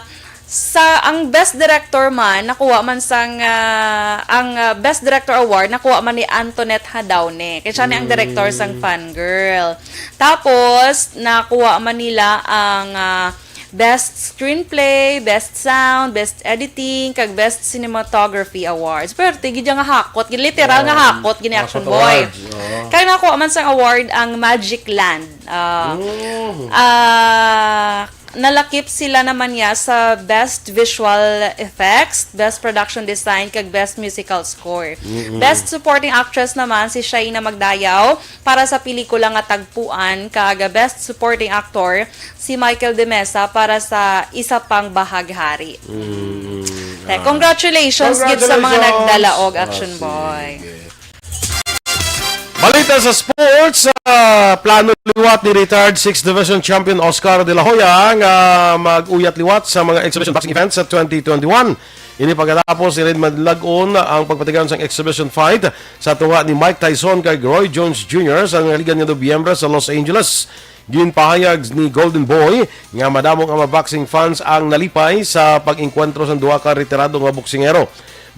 sa ang best director man nakuha man sang, ah, ang, ah, best director award nakuha man ni Antoinette Hadaune. Kay siya ni ang director sang Fangirl. Tapos nakuha man nila ang, ah, best screenplay, best sound, best editing, kag best cinematography awards. Pero tigi nga hakot, gid literal nga hakot gini, Action Boy. Kay nakuha man sang award ang Magic Land. Ah, Mm. ah, nalakip sila naman niya sa best visual effects, best production design, kag best musical score. Mm-mm. Best supporting actress naman si Shaina Magdayaw para sa pelikula nga Tagpuan, kag best supporting actor si Michael De Mesa para sa Isa Pang Bahaghari. Mm, Te, ah. Congratulations gid sa mga nagdalaog, Action Boy. Ah, sige. Balita sa sports, ah, plano liwat ni retired sixth Division champion Oscar De La Hoya nga mag-uyat liwat sa mga exhibition boxing events sa twenty twenty-one. Ini pagkatapos ni Red Madlagon ang pagpatigayon sang exhibition fight sa tunga ni Mike Tyson kag Roy Jones Junior sa nangaligan nga Nobyembre sa Los Angeles. Ginpahayag ni Golden Boy nga madamo nga mga boxing fans ang nalipay sa pag-engkwentro sang duha ka retirado nga boksingero.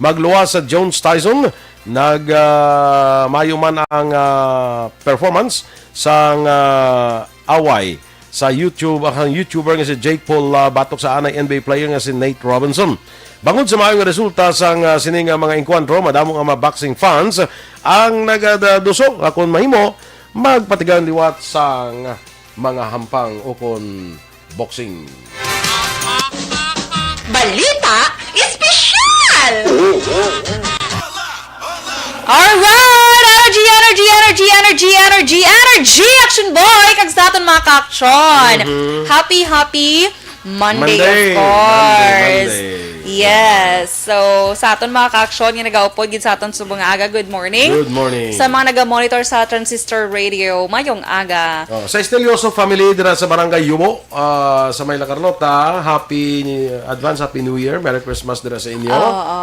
Magluwas sa Jones Tyson, nag, ah, maayo man ang, ah, performance sang, ah, away sa YouTube, ang YouTuber nga si Jake Paul, ah, batok sa anay N B A player nga si Nate Robinson. Bangod sa maayo nga resulta sang, ah, sini nga mga engkwentro, madamo nga mga boxing fans ang nagaduso nga kon mahimo, magpatigayon liwat sang mga hampang ukon boxing. Balita Espesyal! Alright! Energy, energy, energy, energy, energy, energy, Action Boy! Kag sa aton mga ka-action, Mhm. Happy, happy Monday, Monday, of course. Monday, Monday. Yes. So, sa aton mga ka-action nga nagaupod gid sa aton subong nga aga, good morning. Good morning. Sa mga naga-monitor sa Transistor Radio, mayong aga. Oh, sa Estelioso family dira sa Barangay Yubo, ah, sa may La Carlota, happy, advance Happy New Year, Merry Christmas dira sa inyo. Oo.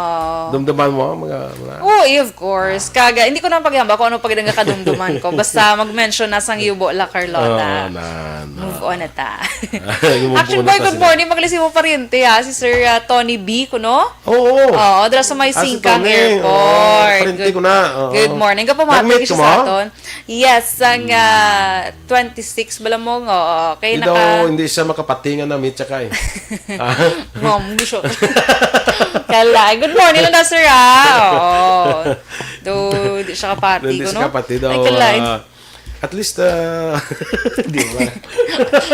Dumduman mo, mga, mga Oh, of course. Kaga, hindi ko na paghamba kung ano pa gid ang kadumduman ko. Basta mag-mention na sang Yubo La Carlota. Oh, na, na. Move on na ta. Move on Action na Boy, ta good sila. Morning. Maglisimo pariente, ha, si Sir, ah, Tony B, kuno? Oo. Oo, dira sa may Ah, si Singkang Tony. Airport. Oo, pariente Good, ko na. Oo. Good morning. Kapamati Nag-meet ko ka mo? Sa aton. Yes, ang, Hmm. ah, twenty-six bala mo, oo. Kay Di naka- daw, hindi siya makapatingan na meet siya kay. Ah. Ma'am, gusto. Kaya Lain. Good morning lang na, sir, ah. Oo. Do, di siya kapati, Hindi ko, siya no? kapatid, Ay, oh, kalain. ah, at least, ah, di ba?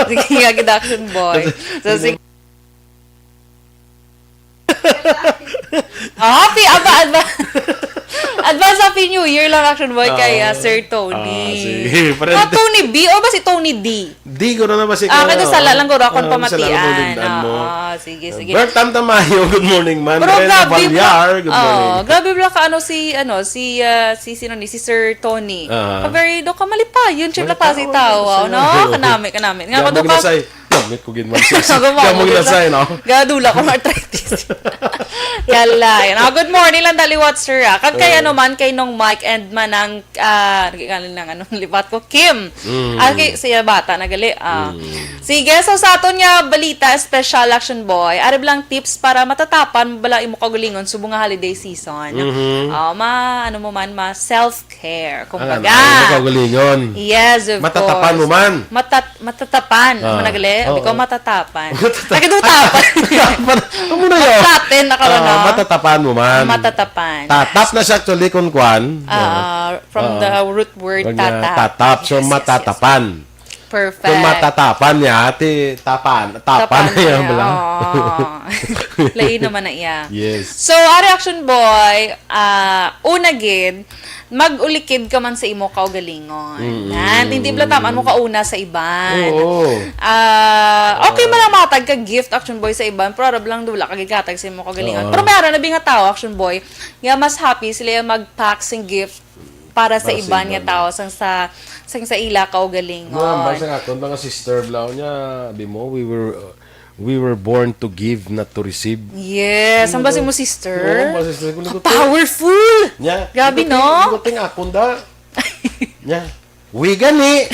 Sige nga, gid, Action Boy. So, sige. Ah, happy, aba, adva-, advance Happy New Year lang, Action Boy, kay, ah, Ah, Sir Tony. ah, sige. Ah, Tony B, o ba si Tony D? Di ko na naman si Ah, kaya, kaya sala oh. lang guro akong Ah, sala lang pamatian. ulit, ano. Oo, sige, sige. Bert Tamtamayo, good morning, man. Pero Rene grabe Ballar, bla-, good oh, morning. grabe bla ka, ano, si, ano, si, ah, si, sino ni, si Sir Tony. Ah. Ka very do ka malipayon, siya bla Malipayon, kasi tao, kasi oh, no? ano. Kanami, kanami. Nga, Gamo ano ka? ginasay. Namit ko gid man siya. Gamo Gamo ginasay, ginasay, no? Gadula ko ng arthritis. Kala, yun. Ah, good morning lang, dali, what, sir, ah. Kag kay, Ah. ano man, kay Nong Mike and Manang ah, nagingani lang, ano, libat ko, Kim. Mm. Ah, kay, siya bata na gali. Ah. Mm. Sige, so sa aton nga balita, special Action Boy, ari lang tips para matatapan mo bala imo kaugalingon subong nga holiday season. Mhm. Ah, ma, ano mo man, ma self-care. Ang Kumbaga. ano, ano, kaugalingon? Yes, of Matatapan course. mo man. Matat-, matatapan. Ah. Ano gali? Abi ko Oo. matatapan. Matatapan. Ay, kadutapan. Matatapan. Amo na yun. Matatapan na karon, Ah, no? matatapan mo man. Matatapan. Tatap na siya actually kung kwan. Ah, From Oo. the root word Pag, ah, tatap. tatap. So, Yes, yes, yes, yes. matatapan. Perfect. Kung matatapan niya, ati, tapan. Tapan Tapan na yan, niya. bala. Oo. Lain naman na iya. Yes. So, ari Action Boy, ah, una gid, mag-ulikid ka man sa imo kaugalingon. Mm. Yan, hindi bala taman mo kauna sa iban. Oo. Ah, okay man ang matag ka gift, Action Boy, sa iban, pero arab lang wala ka gikatag sa imo kaugalingon. Oo. Pero may ara na bi nga tao, Action Boy, nga mas happy sila yung mag-pack sing gift para sa Para sa iban nga iban. tao sang sa, sang sa ila kaugalingon. Mga ambal sa akon, mga sister, blaw niya, abi mo, we were, uh, we were born to give, not to receive. Yes, ang ba si mo, sister? Oo, ang ba, sister? Kung Ka-powerful! Nya, Grabe, ikaw no? ting-, ikaw ting akon da. Nya, we gani.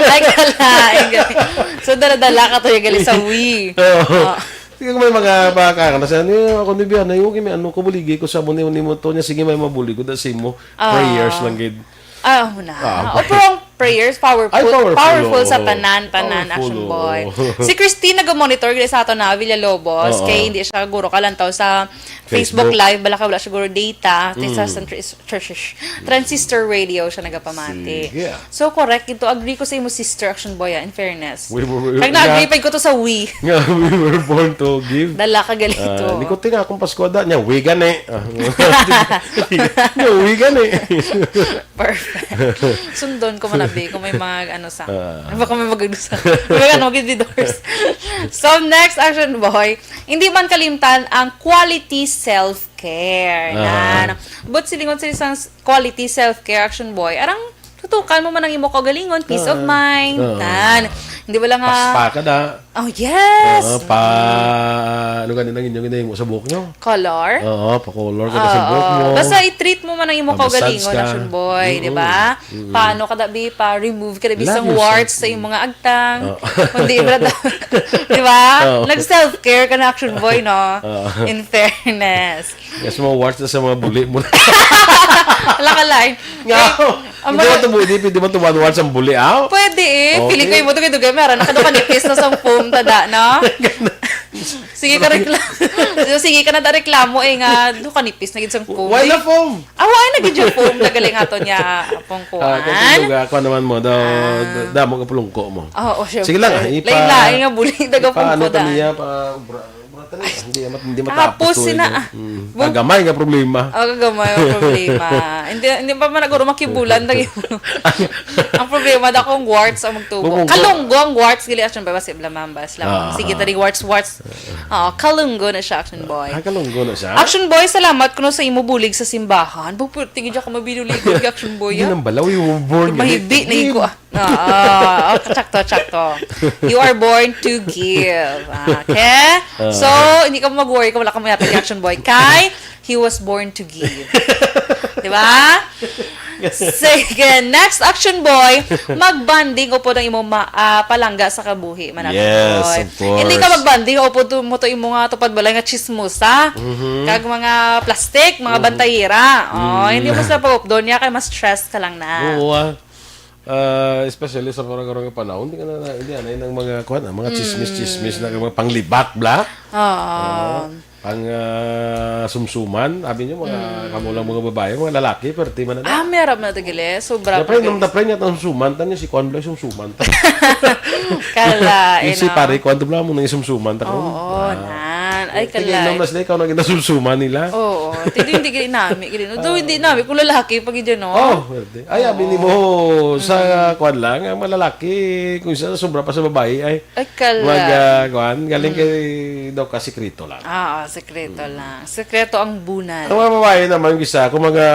Ay, kalain, gani. So, dala-dala ka to, yung gali sa we. Oo. Ah. Sige, may mga baka ka na siya, "Ni, ako ni Bian, ay, okay, may ano ko, buligi ko sa mo, ni, ni mo to niya, sige, may mabulig ko, da sa imo, Ah. prayers lang gid." Ah, amo na. Ah, O, pero ang prayers, powerful, Ay, powerful, powerful sa oo. tanan, tanan, Powerful, Action Boy. oo. Si Christine nag-monitor gid sa ato na, Villalobos, Oo. kay hindi siya guro kalantaw sa Facebook Facebook. Live, bala ka wala siguro data, sa Mm. San Tris-, Tris-, Transistor Radio siya nagapamati. Sige, ah. So, correct, ito, agree ko sa imo, sister, Action Boy, ah, in fairness. We were, we were, Kag na-agree nga, pa ko to sa we. nga, we were born to give. Dala ka galito. Ah, ni ko tinga akong Pasko da niya, we gani. Ah, niya, we gani. Perfect. Sundon ko man, abi, kung may mga, ano, sa, Ah. baka may mag-, ano sa, may ano, mag-endorse. So, next, Action Boy, hindi man kalimtan ang quality self-care. Aha. Nan. But silingon sa isang s-, quality self-care, Action Boy, arang tutukan mo man ang imo kaugalingon, peace of Ah. mind. Ah. Nan. Hindi wala nga Paspa ka da. Oh, yes. Oo, pa, ano gani nang inyong ginahimo sa buhok nyo? Color? Oo, pa-color ka na sa Oo. buhok mo. Basta i-treat mo man ang imo Pa-massage kaugalingon, ka. Action Boy, di Mm-mm. ba? Mm-mm. Paano ka dabi, pa-remove ka dabi Love sang yourself. warts sa imong mga agtang. Oo. Kundi, iba na daw. Di ba? Oo. Nag-self-care ka na, Action Boy, no? Oo. In fairness. Yes, mga warts na sa mga buli mo. Wala ka, line. Nga, Eh, ang hindi mga ba to bu-, hindi, hindi ba to one warts ang buli, ah? Pwede eh. Okay. Feeling ko yung mo to kay Dugay, meron na ka doon kanipis na sa foam, tada, no? Sige ka rekla-, sige ka na da reklamo eh nga, do kanipis na gid sa foam. Why eh. na foam? Ah, why na gid yung foam? Nagaling ato niya, apong Ah, kuan. kung tindog, ah, kuan naman mo, daw, Ah. da-, damo ka pulungko mo. Oo, syempre. Sige lang, ah, ipa-, Lain-lain nga buli, daga ipa-, ano pulungko ta daan. niya, pa-, bra-, bra-, ta niya. Hindi, mat-, hindi matapos Tapos to, sina, eh. ah, Mm. bu- Kagamay nga problema. Oh, kagamay nga problema. Hindi, hindi pa man naguro makibulan, dagi. Ang problema, da kung warts ang magtubo. Bukong ko. Kalunggo ang warts, gali, Action Boy, basi blamambas lang. Ah. Sige, tadi warts, warts. Oo, kalunggo na siya, Action Boy. Ah, kalunggo na siya? Action Boy, salamat kuno sa imo bulig sa simbahan. Bu-, pu-, tingin dyan ka mabinuligod, Action Boy, Hindi ah. nang balaw, you were born Mahibi, ganito. nahigo, ah. Oo, oh, sakto, sakto. You are born to give. Okay? Ah. So, hindi ka mag-worry kung wala ka mayatag kay Action Boy. Kay, he was born to give. Di ba? Sige, next, Action Boy, mag-bonding upod ang imo ma-, ah, palangga sa kabuhi, man, Action Yes, Boy. of course. Hindi ka mag-bonding upod to, mo to imo nga tupad balay nga chismosa. Mhm. Kag mga plastic, mga Mhm. bantayera. Oh, Mhm. hindi mo sila pag-updon niya kay mas stress ka lang na. Oo, ah. Ah, especially sa parang karong panahon, hindi ka na, na, hindi na, yun ang mga, kuwan, ah, mga Mm. chismis-chismis na, mga panglibak, bla? Oo. Oo. Ang, ah, sumsuman, abi niyo, mga, kamo lang mga babae, mga lalaki, perte man na. Ah, may arap na tagili. Sobra pa, guys. Napre, nung napre niya, ang sumsuman, tanya si Kwan Blas, sumsuman. Kala, Yung eh, si no? Pare Kwan, tubla mo nang isumsuman, ta ko. Oo, Ah. nan. Ay, Sige, kalay. Inom na sila, ikaw na ginasumsuman nila. Oo. Tito, hindi gini nami, gini. Though, hindi nami kung lalaki, pag yun, no? Oh, pwede. Ay, abi ni mo, sa Kwan lang, ang malalaki, kung isa, sobra pa sa babae, ay, Ay, kala. Mag, ah, kuan, galing Mm. kay daw ka sikreto lang. Ah, ah, sikreto Mm. lang. Sikreto ang bunal. Ang mga babae naman, gisa, kung mga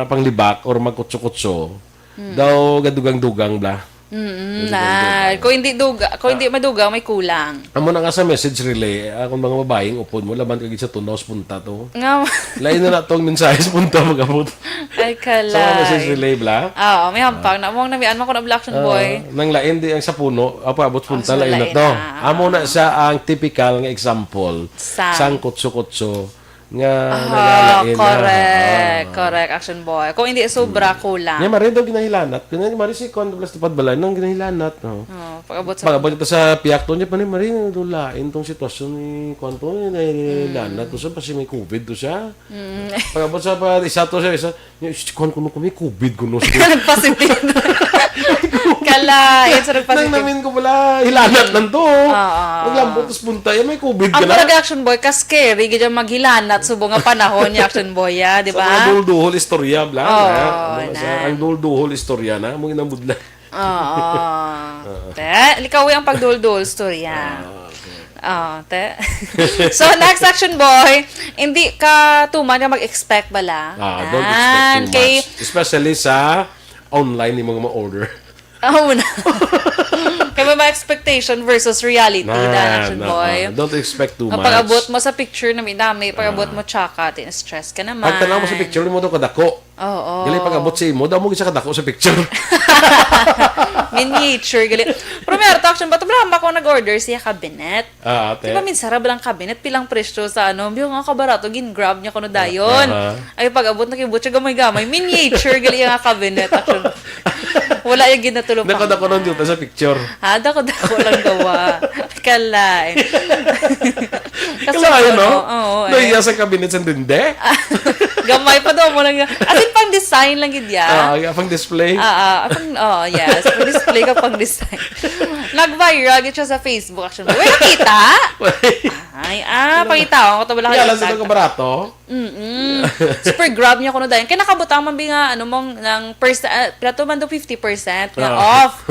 panglibak or magkutso-kutso, Mm. daw gadugang-dugang bla. Mm, Gadugang-dugang. na. Kung hindi duga, kung Ah. hindi madugang, may kulang. Amo na nga sa message relay, ah, kung mga babaeng upod mo, laban ka gid sa tunaw sa punta to. Nga. Lain na na tong mensahe sa punta mag-abot. Ay, Sa mga message kalay. relay, bla? Oo, may hampang na. Mong namian mo ko na, Black Action Ah, Boy. nang lain di ang sa puno, apa, abot Ang punta, sa lain na lain to. na. Amo na siya ang typical nga example Sa? sang kutso-kutso nga Ah, nagalain na. correct, Ah. correct, Action Boy. Kung hindi, sobra, Hmm. kulang. Niya, Mari daw ginahilanat. Kaya Mari si Kwan, plus tupad balay, nang ginahilanat, no? Oh, pag-abot sa Pag-abot ito sa piyak to niya, pa ni Mari, nagdulain tong sitwasyon ni Kwan to, eh, nahilanat Hmm. to siya, kasi may covid to siya. Mm. Pag-abot sa pa, isa to siya, isa, "Yung, shh, kuwan ko, no, may covid ko, no." Nagpositive. Kala, yun sa Nang nagpositive. namin ko pala, hilanat lang to. Oo. Maglambot, tas punta, eh, may covid ka Ang na. Talaga, Action Boy, ka scary, gid ang maghilanat, subo nga panahon ni Action Boy, ah, di Sa ba? mga dulduhol istorya, bla, Oo, na. Ano na sa, na. ang dulduhol istorya na, mong inambudla. Oo. Oo. Te, likawi ang pagdulduhol istorya. Ah, okay. Oh, te. So, next, Action Boy, hindi ka tuman nga mag-expect bala. Ah, don't expect Ah, too kay much. Especially sa online ni mga ma-order. Oh, na. Kay may mga expectation versus reality, Na, na, Action na, Boy. ah, don't expect too Kapag much. abot mo sa picture, nami-nami. Pag abot Ah. mo, tsaka, tin-stress ka naman. Pag tanaw mo sa picture mo, daw kadako. Oo. Gali, pag-abot sa imo, daw mo gid siya kadako sa picture. Miniature, gali. Pero may art action ba? Ito, brama ko nag-order siya cabinet. Ah, ate. Di ba, minsan, sarap lang cabinet, pilang presyo sa ano, biyo nga kabarato, gin-grab niya kuno dayon. Aha. Ay, pag-abot na kay Butcher, gamay-gamay. Miniature, gali nga cabinet. Actually, wala yung ginatulong Nako, pa. nako, nang duta sa picture. Ha, dako-dako lang gawa. Kalay. Kasi Kalay, ano, no? oo, eh. Nahiya sa cabinet sa dinde? Gamay pa daw mo lang. As in, pang design lang gid ya. Ah, yeah, pang display. Ah, ah, pang, oh, yes. Pang display ka, pang design. Nag-viral gid siya sa Facebook, actually. Wala kita? Wala. Ay, ah, pangitaon ko to, wala Kaya lang kayo sila sa kabarato? Mm-mm. Super grab niya kuno dayon. Kaya nakabutang man bi nga, ano, mong, ng percent, ah, pila to man do, fifty percent nga Ah. off.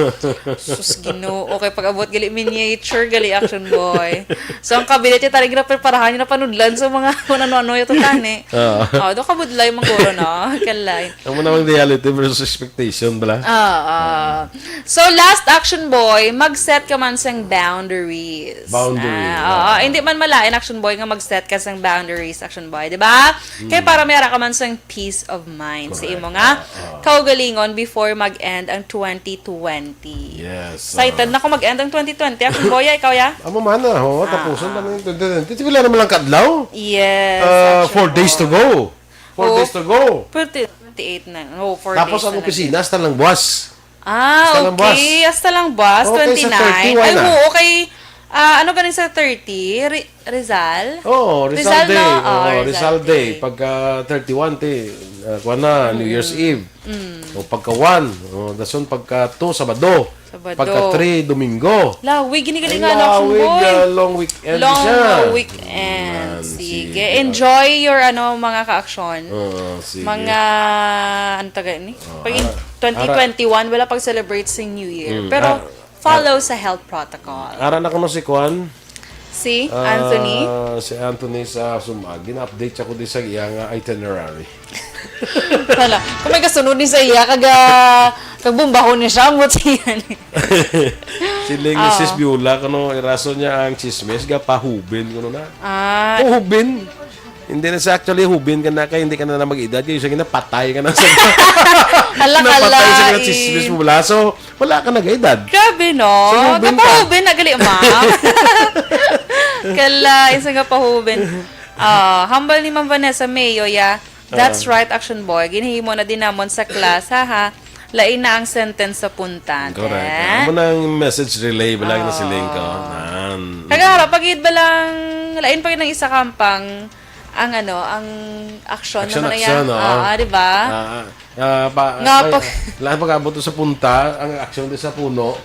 Sus, Ginoo. Okay, pag-abot gali, miniature gali, action boy. So, ang cabinet niya, talagang napreparahan niya na panudlan sa mga kung ano-ano yung tani. Ah. Oh, do kabudlay man guro, no? Kalay. Amo namang reality versus expectation, bala? Oo. So, last action boy, mag-set ka man sang boundaries. Boundary, Ah, oo. oo. Hindi man malain, action boy, nga mag-set ka sang boundaries, action boy, di ba? Kay Mm. para may ara ka man sang peace of mind sa Correct. imo nga Oo, oo. kaugalingon before mag-end ang twenty twenty. Yes, Excited oo. na ko mag-end ang twenty twenty, action boy, ikaw, ya? Amo man na, ho, Ah, tapusan pa ah. na yung twenty twenty. Wala naman lang kadlaw. Yes, Ah, action four days to boy. go. Four Oh, days to go. Pwerte, twenty-eight na. Oh, four Tapos days ang na opisina, lang. hasta lang buwas. Ah, Hasta lang okay. buwas. Hasta lang buwas, Okay, sa twenty-nine. thirty-one Ay, na. oo, kay, ah, ano ganing sa thirty? Ri-, Rizal? Oo, Rizal Rizal, Day. no? Oo, Oo, Rizal Rizal Day. Day. Pagka thirty-one, te, ah, kuwan na, New Year's Mm. Eve. Mm. O pagka one, o, dason pagka two, Sabado. Sabado. Pagka three, Domingo. Lawig, gini gali Ay, nga, action lawig, boy. ah, long weekend Long siya. weekend. Yan, Sige. sige. Enjoy your, ano, mga ka-action. Oo, sige. Mga, ano taga ni? Oo, Pag in ara-, twenty twenty-one, wala pag-celebrate sa New Year. Mm, Pero, ara-, follow ara-, sa health protocol. Ara na kuno si Kwan? Si Ah, Anthony? si Anthony sa Sumag. Gina-update siya ko di sa iya nga itinerary. Wala. Kung may kasunod ni sa iya, kaga, kag bumbahon ni siya, ang buti yan. Siling ni Ah. Sis Biola, kano iraso niya ang chismis, ga pahubin, kuno na. Ah. Pahubin. Hindi na siya actually hubin ka na kay hindi ka na, na mag-edad, kay siya ginapatay ka na sa Hala, napatay sa mga kalain. chismis mo, bala. So, wala ka nag-edad. Grabe, no? Sa hubin ka. Kapahubin na gali, ma'am. Kala, isa nga pahubin. Ah, hambal ni Ma'am Vanessa Mayo, ya. That's Ah. right, action boy. Ginhimo na din namon sa class, ha, ha. Lain na ang sentence sa punta, Correct. te. Amo nang message relay, bala, Oo. nasiling ko. Nan. Kagara, pagid ba lang Lain pa yun ang isa ka hampang, ang ano, ang aksyon Aksyon, naman na aksyon, yan. Oo. Ah, ah, di ba? Ah, ah. Ah, pa, Nga ay, pag- lahat pag-abot sa punta, ang aksyon din sa puno,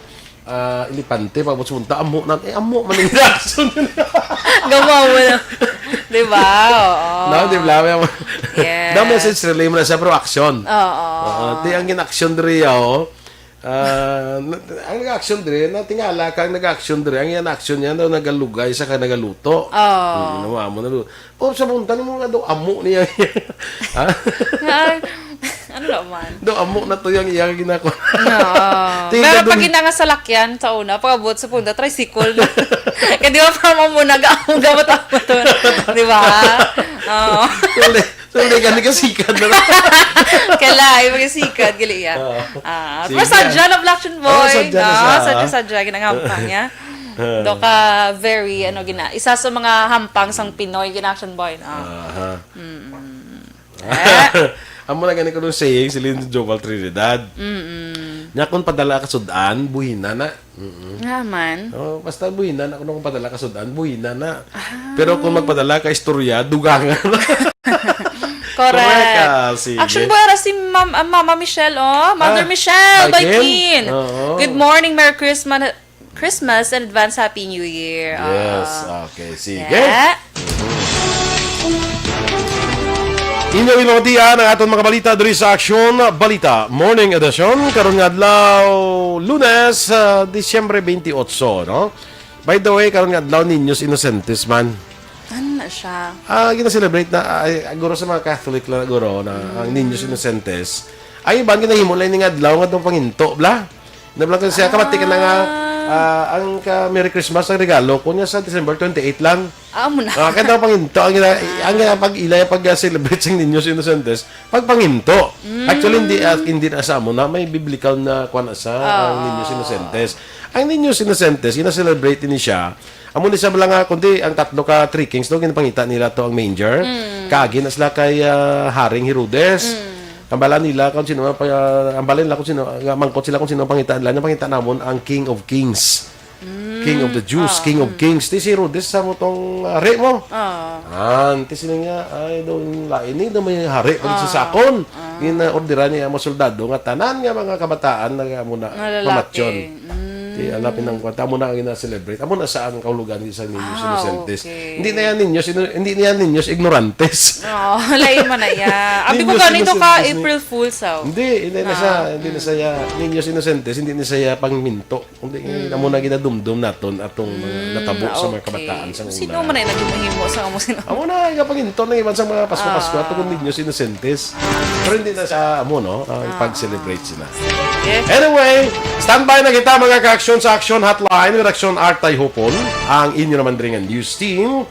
ah, elepante, pag-abot sa punta, amo na, eh, amo man yung aksyon. Gamo mo na. Di ba? Oo. No, di ba? May amo. Yes. The message relay mo na siya, pero aksyon. Oo. Oo. Di, ang ginaksyon diri, oh, Ah, na-, ang nag-action diri, natingala ka ang nag-action diri, ang iyang action niya daw nagalugay sa ka nagaluto. Oh. Mm, ano mo na lu-, oh, sa punta nimo nga daw amo niya. Ha? Nga, ano naman? Daw amo na to yung iyang ginako. Oo. Tingnan Pero dun- pag ina nga salakyan sa una, pag-abot sa punta, tricycle na. Kaya di ba, parang mo muna, ga-, gamot-amot to. Di ba? Oo. Tuloy. So, hindi ka nagkasikat na lang. Kala, ay magkasikat, gali iya. Oo. Ah, Sige. Pero sadya na, Black Action Boy, Oh, sadya na no? siya. Sadya, sadya, ginangampang niya. Ah. Do ka very, ano, gina-, isa sa mga hampang sang Pinoy, gina-Action Boy, no? Aha. Mm. Eh? Amo na gani ko nung saying, si Lin Joval Trinidad. Mm-mm. Nya kung padala ka sudan, buhina na. Mm-mm. Nga man. Oh, basta buhina na, kung padala ka sudan, buhina na. Ah. Pero kung magpadala ka istorya, dugangan. Correct. Correct, ah, sige. Action Boy, ara si Mam-, ah, Mama Michelle, oh. Mother Ah, Michelle, Baikin. Baikin. Oo. Good morning, Merry Christmas, Christmas, and advance Happy New Year. Yes, Oo. okay, sige. Yeah. Inyo ginawatian ang aton mga balita diri sa Aksyon Balita Morning Edition. Karon nga adlaw, Lunes, ah, Disyembre twenty-eight, no? By the way, karon nga adlaw, Niños Inocentes man. Ano na siya? Ah, gina-celebrate na, ay, guro sa mga Catholic lang, guro, na ang Niños Inocentes. Ay, iban ginahimo lang ning adlaw nga itong panginto, bla? Nablang ko siya, kamati ka na nga, Ah. ah, ang ka Merry Christmas, ang regalo ko niya sa December twenty-eight lang. Ah, amo na. Ah, kaya daw panginto, ang gina-, ang gina-, pag ilay, pag, ah, celebrate sa Niños Inocentes, pag panginto. Mm. Actually, hindi, ah, hindi na sa amo na, may biblical na kuwan na sa ang Oo. Niños Inocentes. Ang Niños Inocentes, gina-celebrate ni siya, amo ni siya lang nga, kundi ang tatlo ka three kings, no, ginapangita nila to ang manger. Mm. Kaagi na sila kay, ah, Haring Herodes. Mm. Ang bala nila kung sino ang pa-, ang bala nila kung sino, nga mangkot sila kung sino ang pangita nila. Ang pangita namon ang King of Kings. Mm, King of the Jews, ah, King of mm. Kings. Ti si Herodes sa mo tong hari mo. Ah. An, ti sila nga, ay, daw yung lain ni, daw may hari pa sa Ah. sakon. Ah. Gina-orderan niya mga soldado nga tanan nga mga kabataan na nga muna Nga lalaki. mamatyon. Mm. Ti, alapin ang kwanta mo na ang gina-celebrate. Amo na sa ang kahulugan sa Niños Ah, Inocentes. okay. Hindi na yan Niños, ino-, hindi na yan Niños Ignorantes. Oo, lain man na iya. Abi ko Niños ganito ka, Inocentes ni April Fool, so. Hindi, hindi na Ah, siya, hindi na mm. siya Niños Inocentes, hindi na siya pangminto. Hindi, Mm. amo na ginadumdum naton atong mga Mm, natabo sa mga okay. kabataan sa Sino una. man ay naghimo-himo sa amo sino? Amo na, nga panginto na iban sa mga Pasko-Pasko, Ah. atong Niños Inocentes. Pero hindi na siya, amo, no, ang Ah. pag-celebrate sila. Sige. Anyway, standby na kita, mga ka-aksyon, sa Aksyon Hotline with Aksyon Artay Hopon, ang inyo naman diri nga news team.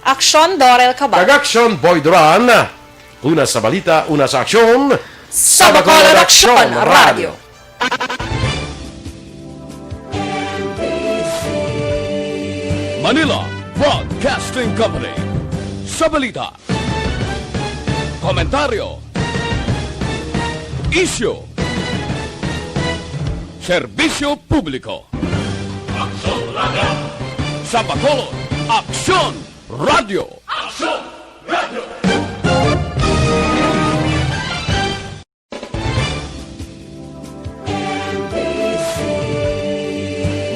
Aksyon, Dorel Cabal. Kag Aksyon, Boy Duran. Una sa balita, una sa aksyon. Sa Bacolod Aksyon Radio. Manila Broadcasting Company. Sa balita, komentaryo, isyu, serbisyo publiko. Aksyon Radio. Sa Bacolod, Aksyon Radio. Aksyon Radio.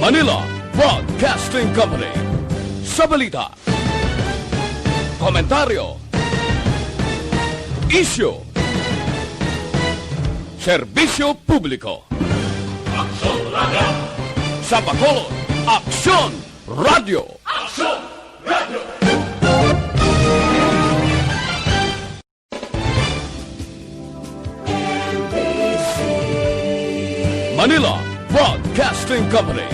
Manila Broadcasting Company. Sa balita, komentaryo, isyu, serbisyo publiko. Aksyon Radio. Sa Bacolod, Aksyon Radio. Aksyon Radio. Manila Broadcasting Company.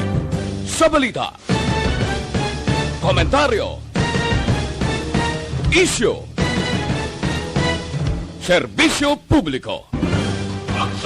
Sa balita, komentaryo, isyu, serbisyo publiko. Aksyon